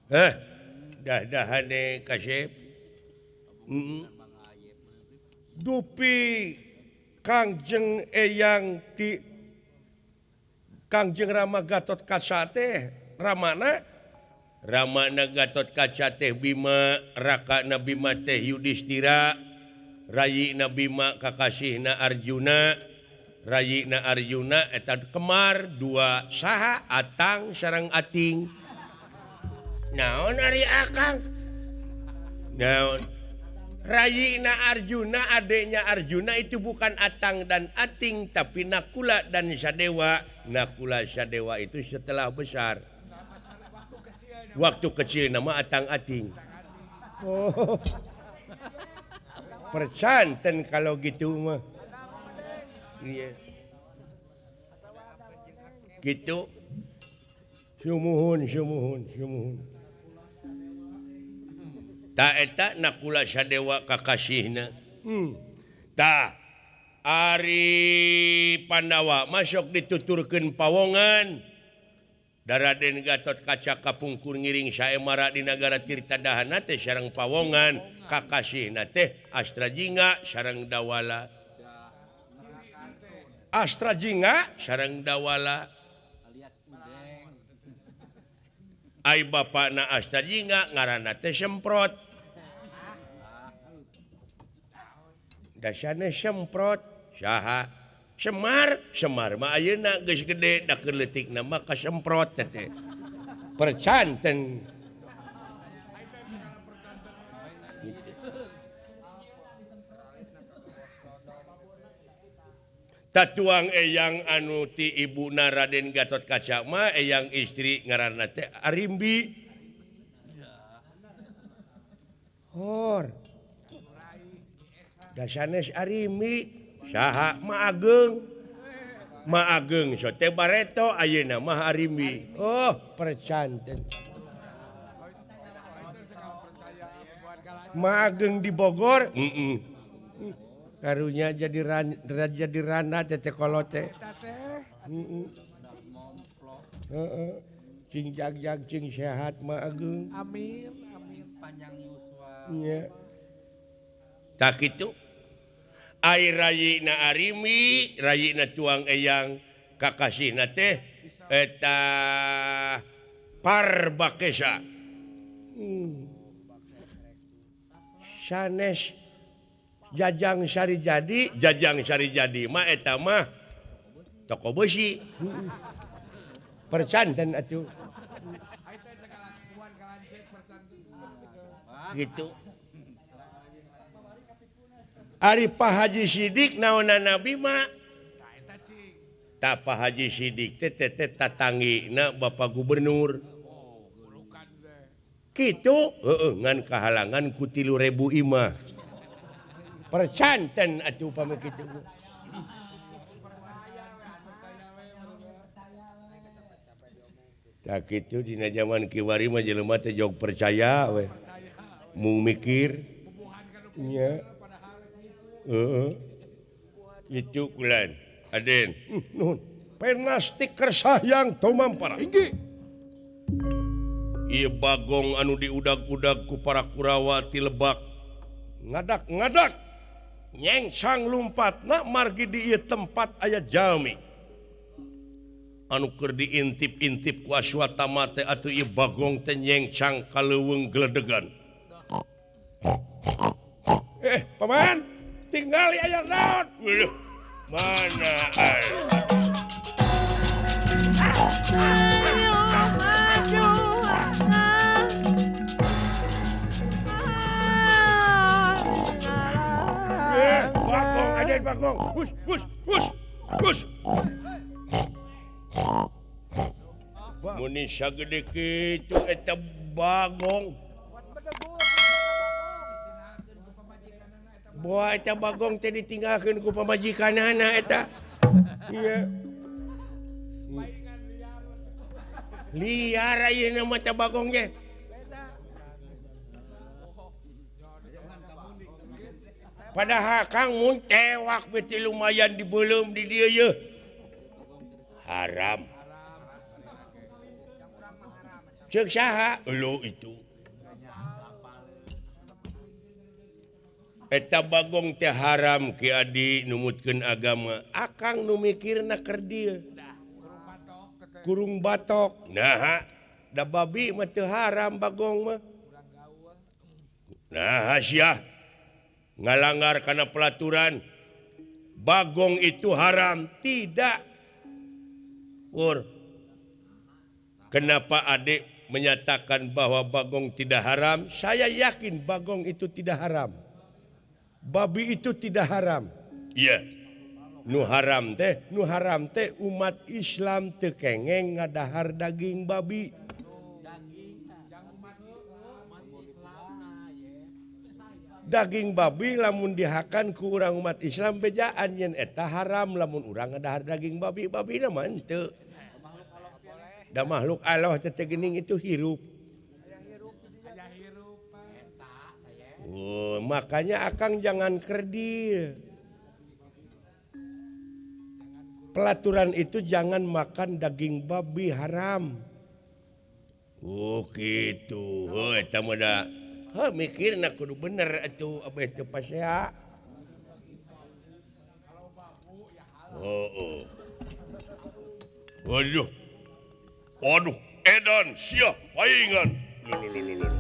heh dah-dahane kasep dupi Kangjeng Eyang ti Kangjeng Rama Gatot Kaca teh Ramana Ramana Gatot Kaca teh Bima rakana Bima teh Yudhistira rayina Bima kakasihna Arjuna rayina Arjuna eta kemar dua saha Atang sareng Ating naon ari Akang naon rayina Arjuna adeknya Arjuna itu bukan Atang dan Ating tapi Nakula dan Sadewa. Nakula Sadewa itu setelah besar waktu kecil nama Atang Ating. Oh percanten kalau gitu mah. Iya. Gitu. Sumuhun sumuhun sumuhun. Ta eta Nakula Sadewa kakasihna. Tah ari Pandawa masuk dituturkeun pawongan. Daraden Gatot Kaca kapungkur ngiring saemara di nagara Tirta Dahana teh sareng pawongan kakasihna teh Astra Jingga sareng Dawala. Astra Jingga sareng Dawala ai bapakna Astra Jingga ngaranna teh Semprot dasana Semprot saha Semar Semar mah ayeuna geus gede da keur leutikna mah ka Semprot teh percanten gitu. Tatuang Eyang anu ti ibuna Raden Gatot Kaca mah Eyang istri ngaranna teh Arimbi. Hor. Da sanes Arimbi saha Ma Ageng. Ma Ageng so teh bareto ayeuna mah Arimbi. Oh, percanten. Ma Ageng di Bogor? Heeh. Karunya jadi jadi rana teh kolot teh. Heeh. Cing jag-jag cing sehat Ma Ageng. Amin amin panjang yuswa. Nya. Tak kitu. Ai rayina Arimi, rayina tuang eyang kakasihna teh eta Parbakesa. Sanes Jajang Sarijadi, Jajang Sarijadi mah eta mah toko besi. Percanten atuh. Gitu. Ari Pak Haji Sidik naonana Bima? Ta Pak Haji Sidik teh teh tatangina Bapak Gubernur. Kitu heueuh ngan kahalangan ku 3.000 imah. Percanten atuh pami kitu. Tak kitu dina zaman kiwari mah jelema teh jog percaya we. Mung mikir nya. Heeh. Itu kulan Aden. Nuhun. Penasti kersahyang tumampara. Inggih. Ieu Bagong anu diudag-udag ku para Kurawa ti Lebak. Ngadak-ngadak nyengsang lumpatna margi di ieu tempat aya jalmi. Anu keur diintip-intip ku Aswatama teh atuh ieu Bagong teh nyengsang ka leuweung geledegan. Paman, tinggali aya naon? Weuh, mana aya? Bagong, aja Bagong. Hus, hus, hus, hus. Muni sagede kitu eta Bagong. Boa eta Bagong teh ditinggalkeun ku pamajikanana eta. Iya. Liar ayeuna mah eta Bagong ge. Padahal Kang mun tewak beuti lumayan dibeuleum di dieu yeuh. Haram. Ceuk saha? Elu itu. Eta Bagong teh haram Ki Adi numutkeun agama. Akang nu mikirna kerdil. Kurung batok. Naha, da babi mah teu haram Bagong mah. Naha sia ngalanggar kana pelaturan. Bagong itu haram tidak. Pur. Kenapa adik menyatakan bahwa Bagong tidak haram? Saya yakin Bagong itu tidak haram. Babi itu tidak haram. Iya. Nu haram teh umat Islam teu kengeng ngadahar daging babi. Daging babi lamun dihakan ku urang umat Islam bejaan yen eta haram lamun urang ngadahar daging babi, babina mah henteu. Da makhluk Allah teh geuning itu hirup. Oh, makanya akang jangan kerdil. Pelaturan itu jangan makan daging babi haram. Oh gitu. Heuh eta mah da. Heuh mikirna kudu bener atuh abeh teu pasea. Oh. Waduh. Waduh, edan sia paingan. Lho.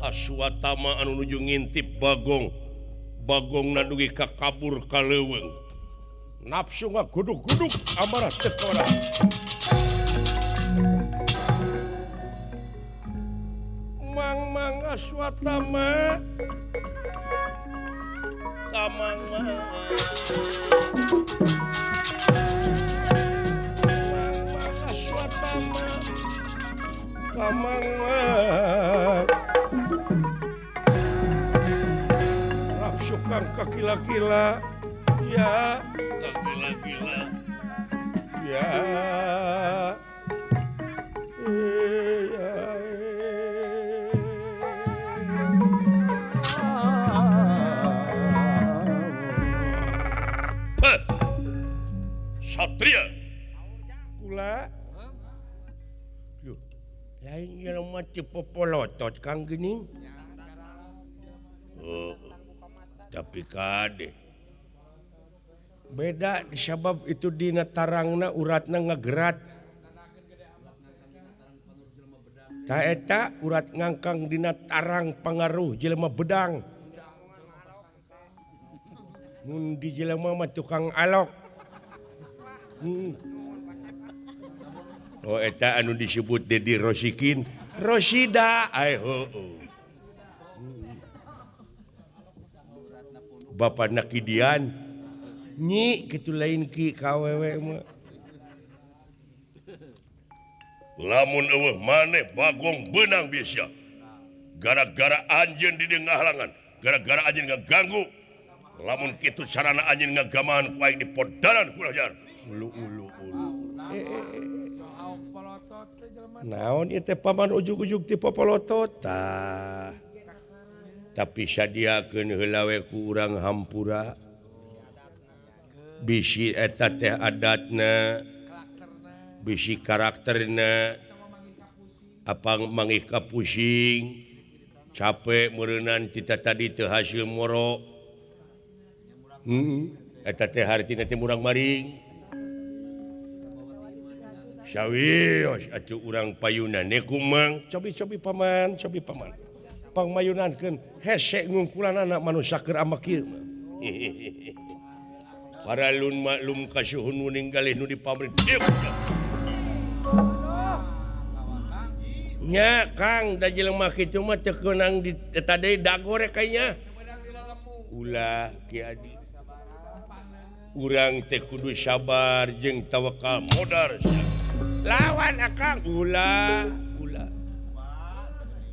Aswatama anu nuju ngintip Bagong. Bagongna dugi ka kabur ka leuweung. Nafsu ngagudug-gudug amarah teu kawarah. Mang-mang Aswatama. Kamang-mang. Mang-mang Aswatama. Kamang-mang. Nafsu kang kakila-kila. Ya, kakila-kila. Ya. Satria. Kula. Duh, lain jelema teu popolotot Kang geuning. Oh, tapi kade Beda sabab itu dina tarangna uratna ngagerat. Ta eta urat ngangkang dina tarang pangaruh jelema bedang. Mun di jelema mah tukang alok. Oh eta anu disebut Dedi Rosikin, Rosida ai heueuh. Bapana Kidian nyi kitu lain ki ka awewe mah. Lamun eueuh maneh Bagong beunang bisa. Gara-gara anjeun di dieu ngahalangan, gara-gara anjeun ngaganggu. Lamun kitu carana anjeun ngagamahan ku aing dipodaran ku ajar. Ulu ulu ulu. Naon ieu teh paman ujug-ujug ti popolotot tah. Tapi sadiakeun heula we ku urang hampura. Bisi eta teh adatna, bisi karakterna, apang mangih ka pusing, capek meureunan tita tadi teu hasil moro. Eta teh hartina teh murang maring. Sawios atuh urang payunane ku Mang. Cobi-cobi paman, cobi paman. Pangmayunankeun hese ngungkulan anak manusia keur amak ieu mah. Paralun maklum kasuhun nu ninggalih nu dipamrih. Nya Kang da jelema kitu mah teu keunang di eta deui dagore kayaknya. Ulah Ki Adi. Urang teh kudu sabar jeung tawakal modar. Lawan akang ulah ulah.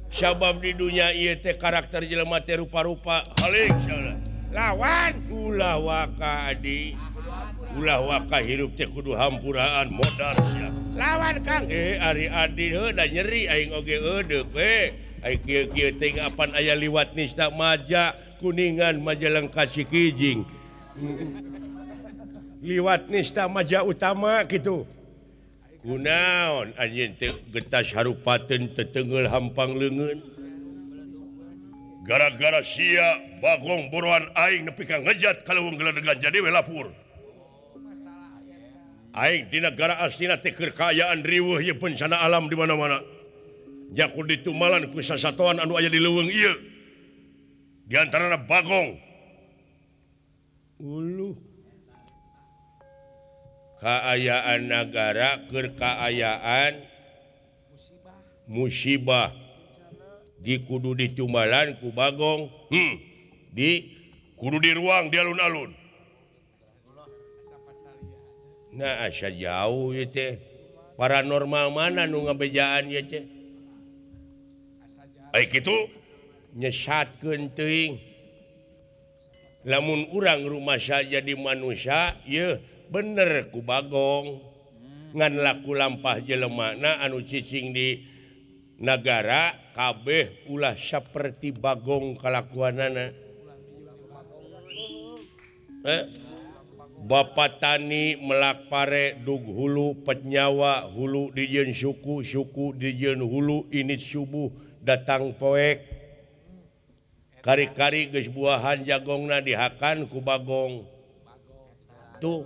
Sabab di dunia ieu teh karakter jelema teh rupa-rupa. Halik salah. Lawan ulah waka Adi. Ulah waka hirup teh kudu hampuraan modar sia. Lawan Kang. Ari Adi heuh da nyeri aing oge eudeuk we. Ai kieu-kieu teh apan aya liwat nista maja kuningan Majalengka Cikijing. Liwat nista maja utama kitu. Kunaon anjeun teh getas harupateun tetengeul hampang leungeun. Gara-gara sia Bagong boroan aing nepi ka ngejat ka leuweung geledegan jadi we lapur. Aing di negara aslina teh keur kaayaan riweuh ieu bencana alam di mana-mana. Nya kudu ditumalan ku sasatoan anu aya di leuweung ieu. Di antarana Bagong. Uluh. Kaayaan nagara keur kaayaan musibah di kudu ditumbalan ku Bagong. Di kudu di ruang di alun-alun. Nah asa jauh ieu teh. Paranormal mana nu ngabejaan ieu teh? Ai kitu nyesatkeun teuing. Lamun urang rumasa jadi manusia yeuh bener ku Bagong. Ngan laku lampah jelemana anu cicing di nagara kabeh ulah saperti Bagong kalakuanana. Bapak tani melak pare dug hulu petnyawa hulu dijieun suku suku dijieun hulu ini subuh datang poek kari-kari geus buahan jagongna dihakan ku Bagong tuh.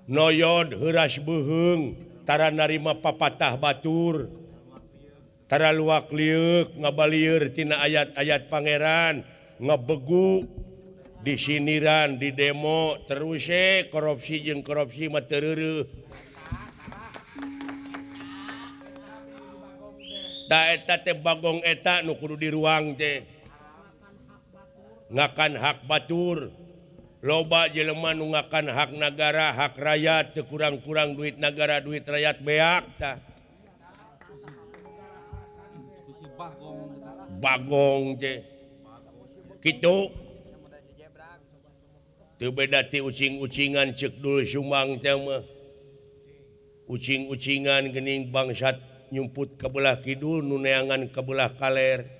Noyod heuras beuheung tara narima papatah batur tara luak lieuk ngabalieur tina ayat-ayat pangeran ngebegu disiniran di demo terus korupsi jeung korupsi mah teu reureuh. Ta eta teh Bagong eta nu kudu diruang teh ngakan hak batur. Loba jelema nu ngakan hak nagara, hak rakyat, teu kurang-kurang duit nagara, duit rakyat beak tah. Bagong teh. Kitu. Teu beda ti ucing-ucingan ceuk Dul Sumbang teh mah. Ucing-ucingan geuning bangsat nyumput ka belah kidul nu neangan ka belah kaler.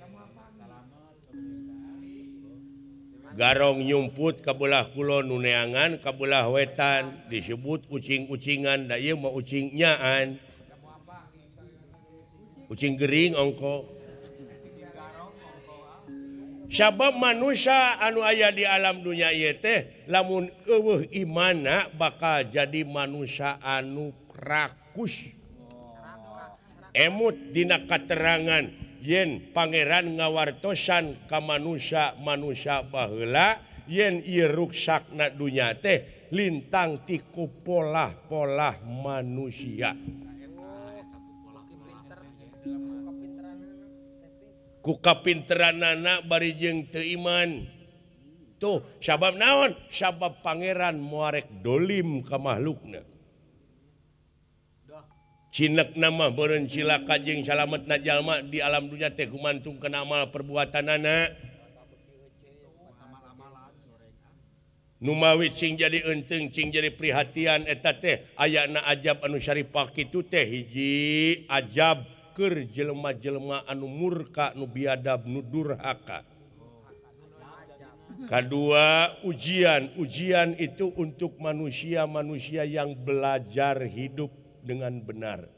Garong nyumput ka belah kulon nu neangan ka belah wetan disebut ucing-ucingan da ieu mah ucing nyaan. Ucing gering ongko. Sabab manusia anu aya di alam dunia ieu teh lamun eueuh imana bakal jadi manusia anu rakus. Emut dina katerangan yen pangeran ngawartosan ka manusia-manusia baheula yen ieu ruksakna dunya teh lintang ti ku polah-polah manusia. Ku kapinteranana bari jeung teu iman. Tuh sabab naon? Sabab pangeran moarek dolim ka makhlukna. Cinekna mah beureun cilaka jeung salametna jalma di alam dunya teh gumantung kana amal perbuatanana. Numawi cing jadi eunteng cing jadi prihatian eta teh ayana ajab anu syarifah kitu teh hiji ajab keur jelema-jelema anu murka nu biadab nu durhaka. Kedua, ujian. Ujian itu untuk manusia-manusia yang belajar hidup dengan benar.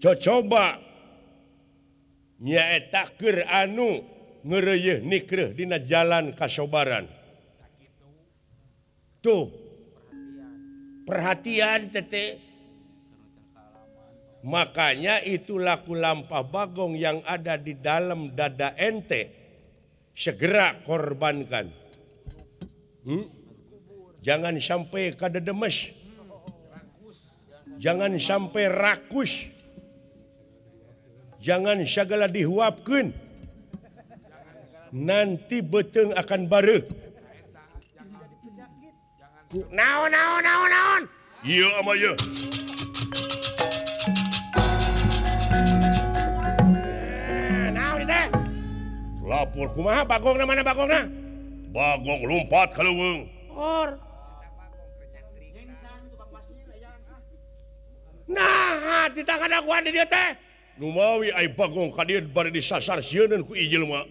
Coba nyaeta keur anu ngeureuyeih nikreuh dina jalan kasobaran. Tuh perhatian tete. Makanya itu laku lampah bagong yang ada di dalam dada ente segera korbankan. Jangan sampai kadedemes. Jangan sampai rakus. Jangan segala dihuapkeun. Nanti beuteung akan bareuh. Naon naon naon naon. Ieu ama ieu. Naon teh? Lapor kumaha bagongna mana bagongna? Bagong lompat ka leuweung. Or. Nah, ditangan akuan di dieu teh. Numawi ai bagong ka dieu bari disasar sieuneun ku ieu jelema.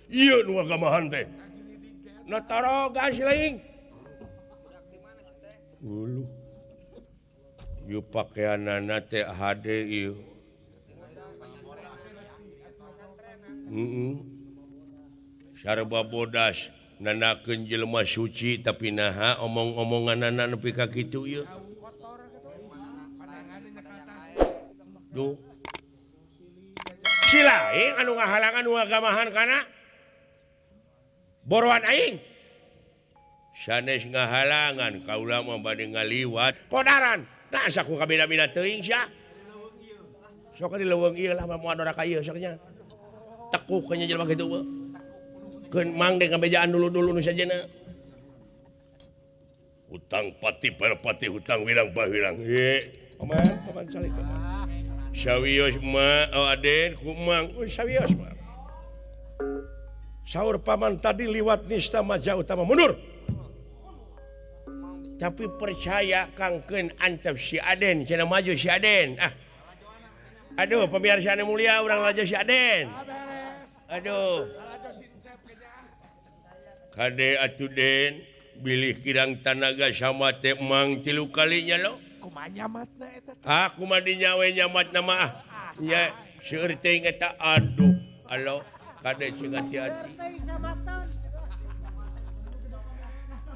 Ieu nu ngagamahan teh. Na tarogan si laing. Uluh. Ieu pakeanana teh hade ieu. Sarba bodas nanakeun jelema suci tapi naha omong-omonganana nepi ka kitu ieu. Duh. Si laing anu ngahalangan nu ngagamahan kana boroan aing. Sanes ngahalangan kaula mah bade ngaliwat podaran. Nah asa ku kabeda-beda teuing sia. Sok di leuweung ieu lah mah moal dora ka ieu sok nya. Tekuk nya jelema kitu mah. Keun mang deh ngabejaan dulu-dulu nu sajena. Hutang pati perpati hutang wirang bahwirang. He, paman, paman calik paman. Sawios ma, oh aden ku mang, oh sawios ma. Saur paman tadi liwat nista maja utama mundur. Tapi percaya kangkeun antep si Aden cenah maju si Aden. Ah. Aduh pemirsa anu mulia urang laju si Aden. Aduh. Kade atuh Den bilih kirang tanaga sama teh mang 3 kalinya lo. Kumaha nyamatna eta teh? Ah kumaha dinya we nyamatna mah ah. Nya seueur teuing eta aduh. Alo kade cing hati-hati.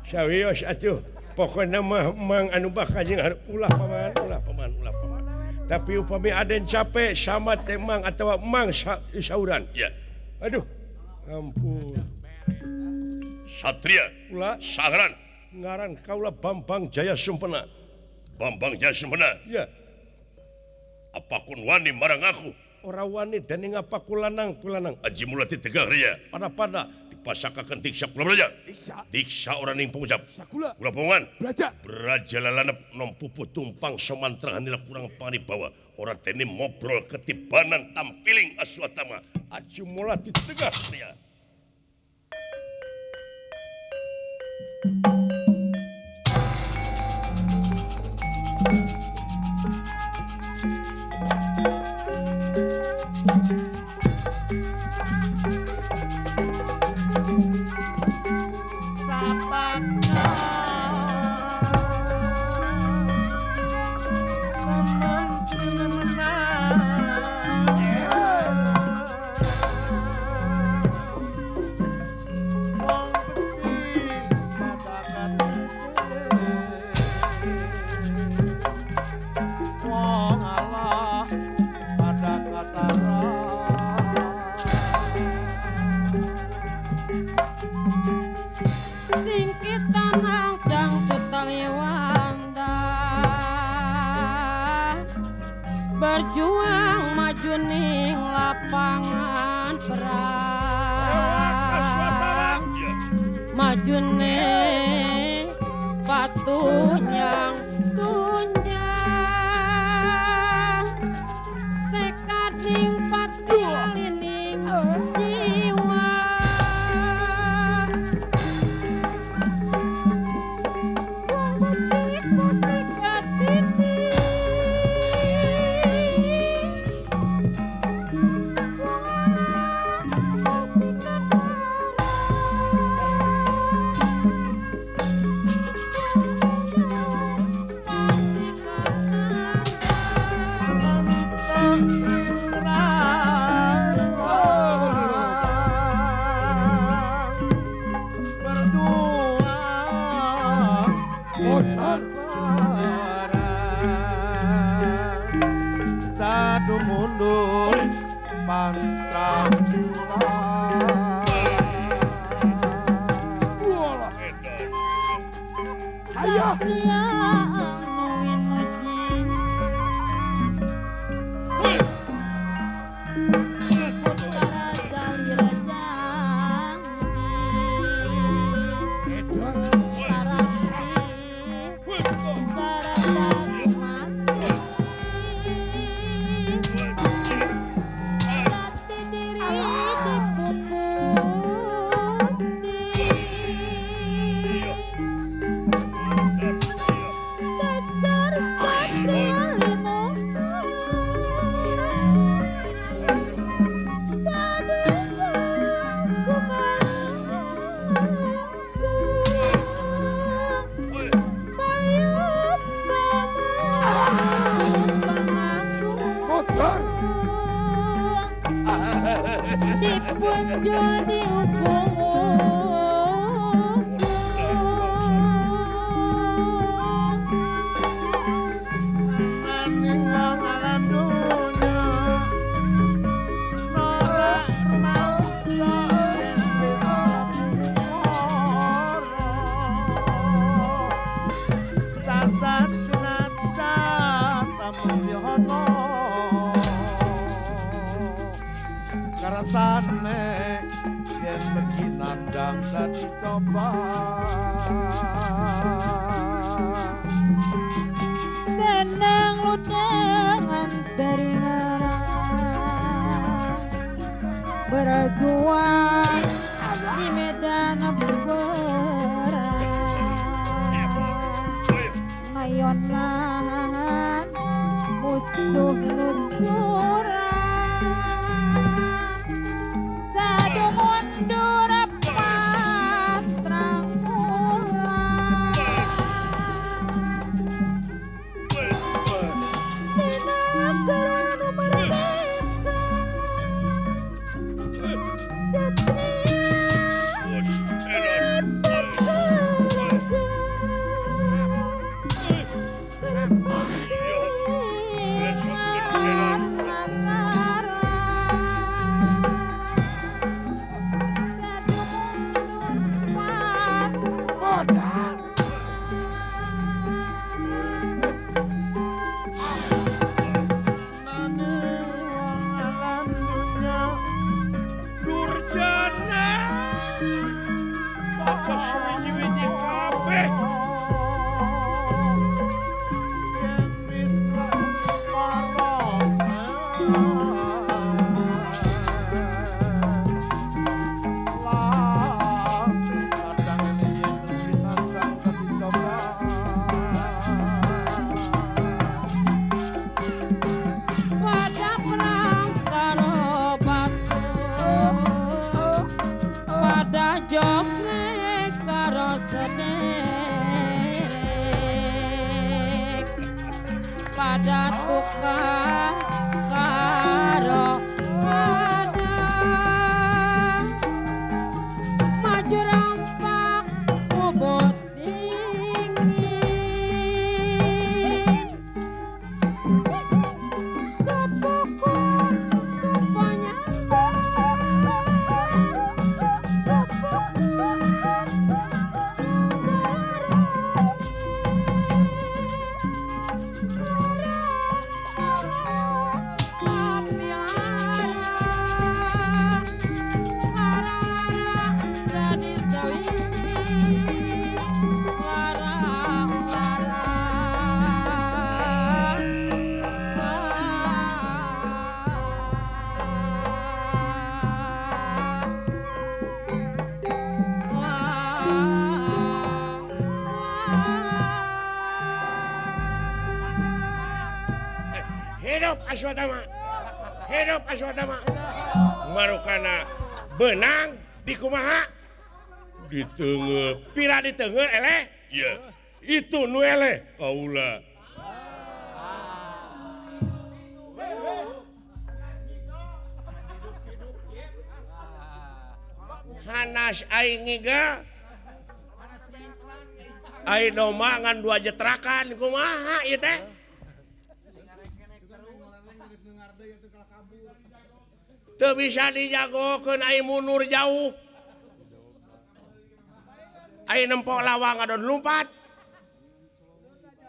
Sawios atuh. Pokoknya mah mang anu bakal jeung ulah paman, ulah paman, ulah paman. Tapi upami Aden capek sama teh mang atawa mang sauran. Ya. Aduh. Ampun. Satria ulah sangaran ngaran kaula Bambang Jaya Sumpena. Bambang Jaya Sumpena. Ya. Apakun wani marang aku? Ora wani dening apa kulanang kulanang. Aji mulati tegah ria. Pada-pada pasakakan diksa kula beraja. Diksa orang ning pengucap. Kula pongan. Beraja. Beraja lalanep nom pupuh tumpang somantra hanila kurang panibawa. Orang teni mobrol ketibanan tampiling aswatama. Aji mulati tegah ria. Sapakna Berjuang maju ning lapangan perang, maju ning patunyang tunjang, tekad ning pati ning jiwa. Sadu mundur pantra ayo Karasane yen legi nandang dadi coba tenang ludangan teringarang berjuang di medan berperang ngayonan musuh lucurang. Mundur patrang ulang Dina merdeka pada tukang karo padang maju rampak bobot dingin sepukul sepanya sepukul. Oh, Hidup Aswatama. Hidup Aswatama. Marukana benang dikumaha? Diteungeup. Pira diteungeup eleh? Iya. Itu nu eleh kaula. Hanas aing ngiga. Aing domba ngan dua jetrakan kumaha ieu teh? Teu bisa dijagokeun aing mundur jauh. Aing nempo lawang ngadon lumpat.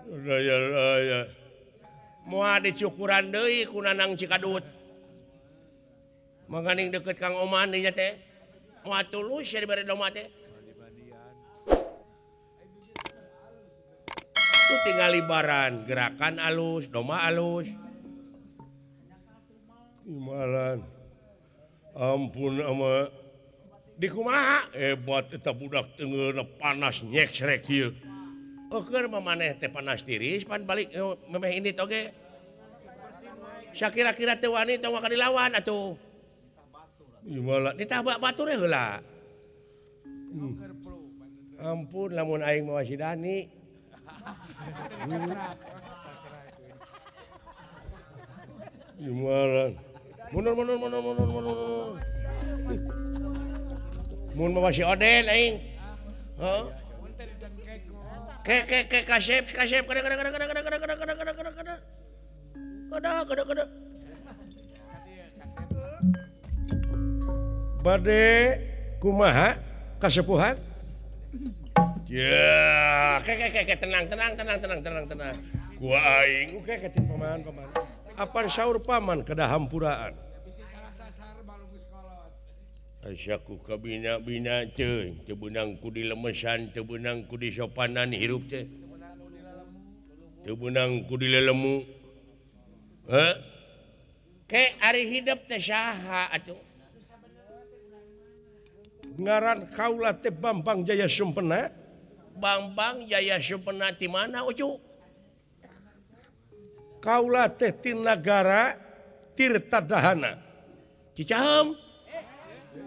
Raya. Moal dicukuran deui ku Nanang Cikadut. Manganing deket Kang Oman dinya teh. Moal tulus ya dibere domba teh. Itu tinggal libaran, gerakan alus, domba alus. Timalan. Ampun ama dikumaha hebat eta budak tengeuna panas nyeksrek ieu. Eukeun mah maneh teh panas tiris pan balik memeh indit oge. Sakira-kira teu wani tong waka dilawan atuh. Gimana? Ditabak batur heula. Ampun lamun aing mawa si Dani. Gimana? Mundur mundur mundur mundur mundur. Mun mawa si Oden aing. Heuh. Ke ke ke kasep kasep kada kada kada kada kada kada kada kada kada kada. Kada kada kada. Bade kumaha kasepuhan? Ya, ke ke ke tenang tenang tenang tenang tenang tenang. Gua aing oke ke paman paman. Apan saur paman kedah hampuraan. Asyaku kabina-bina teuing, teu beunang ku dilemesan, teu beunang ku disopanan hirup teh. Teu beunang ku dilelemu. Heuh. Ke ari hidup teh saha atuh? Ngaran kaula teh Bambang Jaya Sumpena. Bambang Jaya Sumpena ti mana ucu? Kaula teh ti nagara Tirtadahana. Cicahem.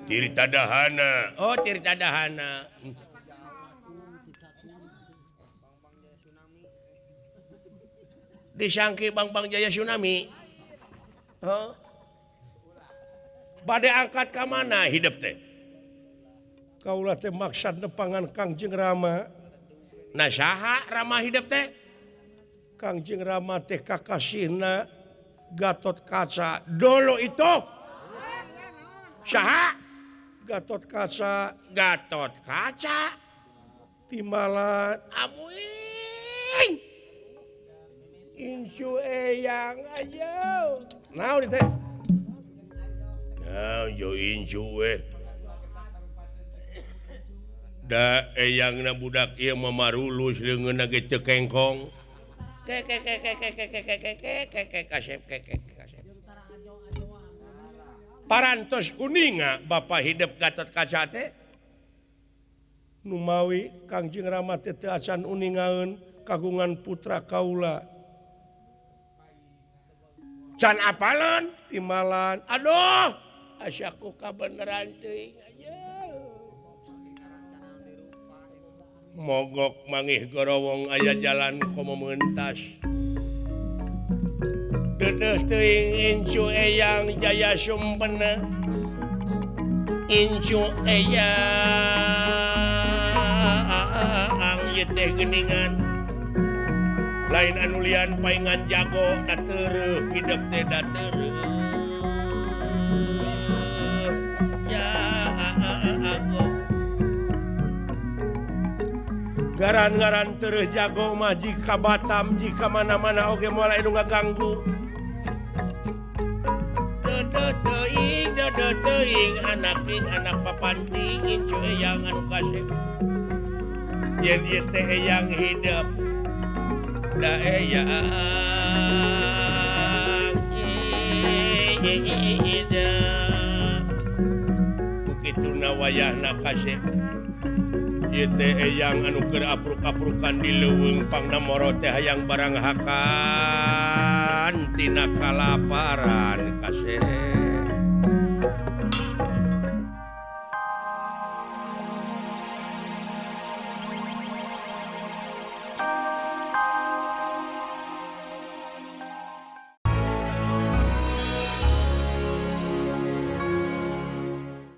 Tirtadahana. Oh, Tirtadahana. Disangki Bambang Jaya Tsunami. Huh? Bade angkat ka mana hidup teh? Kaula teh maksad nepangan Kangjeng Rama. Nah saha Rama hidup teh? Kangjeng Rama teh kakasihna Gatot Kaca. Dulu itu saha? Gatot Kaca. Gatot Kaca Timalan amuing incu eyang aja. Naon teh? Naon jo incu we. Da eyangna budak ieu mah marulus leungeunna ge teu kengkong. Ke ke ke ke ke ke ke ke ke ke ke kasep ke ke kasep. Parantos uninga Bapak hidup Gatot Kaca teh? Numawi Kangjeng Rama teh teu acan uningaeun kagungan putra kaula. Can apalan timalan. Aduh, asyaku kabeneran teuing aja. Mogok mangih gorowong aya jalan komo mentas. Dedeh teuing incu eyang Jaya Sumpena. Incu eyang ieu teh geuningan. Lain anu lian paingan jago da tereuh hidup teh da tereuh. Jago. Garan-garan tereuh jago mah jika Batam jika mana-mana oge moal anu ngaganggu. Dedeh teuing dedeh teuing anak ing anak papanti incu eyang anu kasep. Yen ieu teh eyang hidup da eyang hidup. Kukituna wayahna kasep. Ieu teh eyang anu keur apruk-aprukan di leuweung pangnamoro teh hayang barang hakan Tina kalaparan kasep.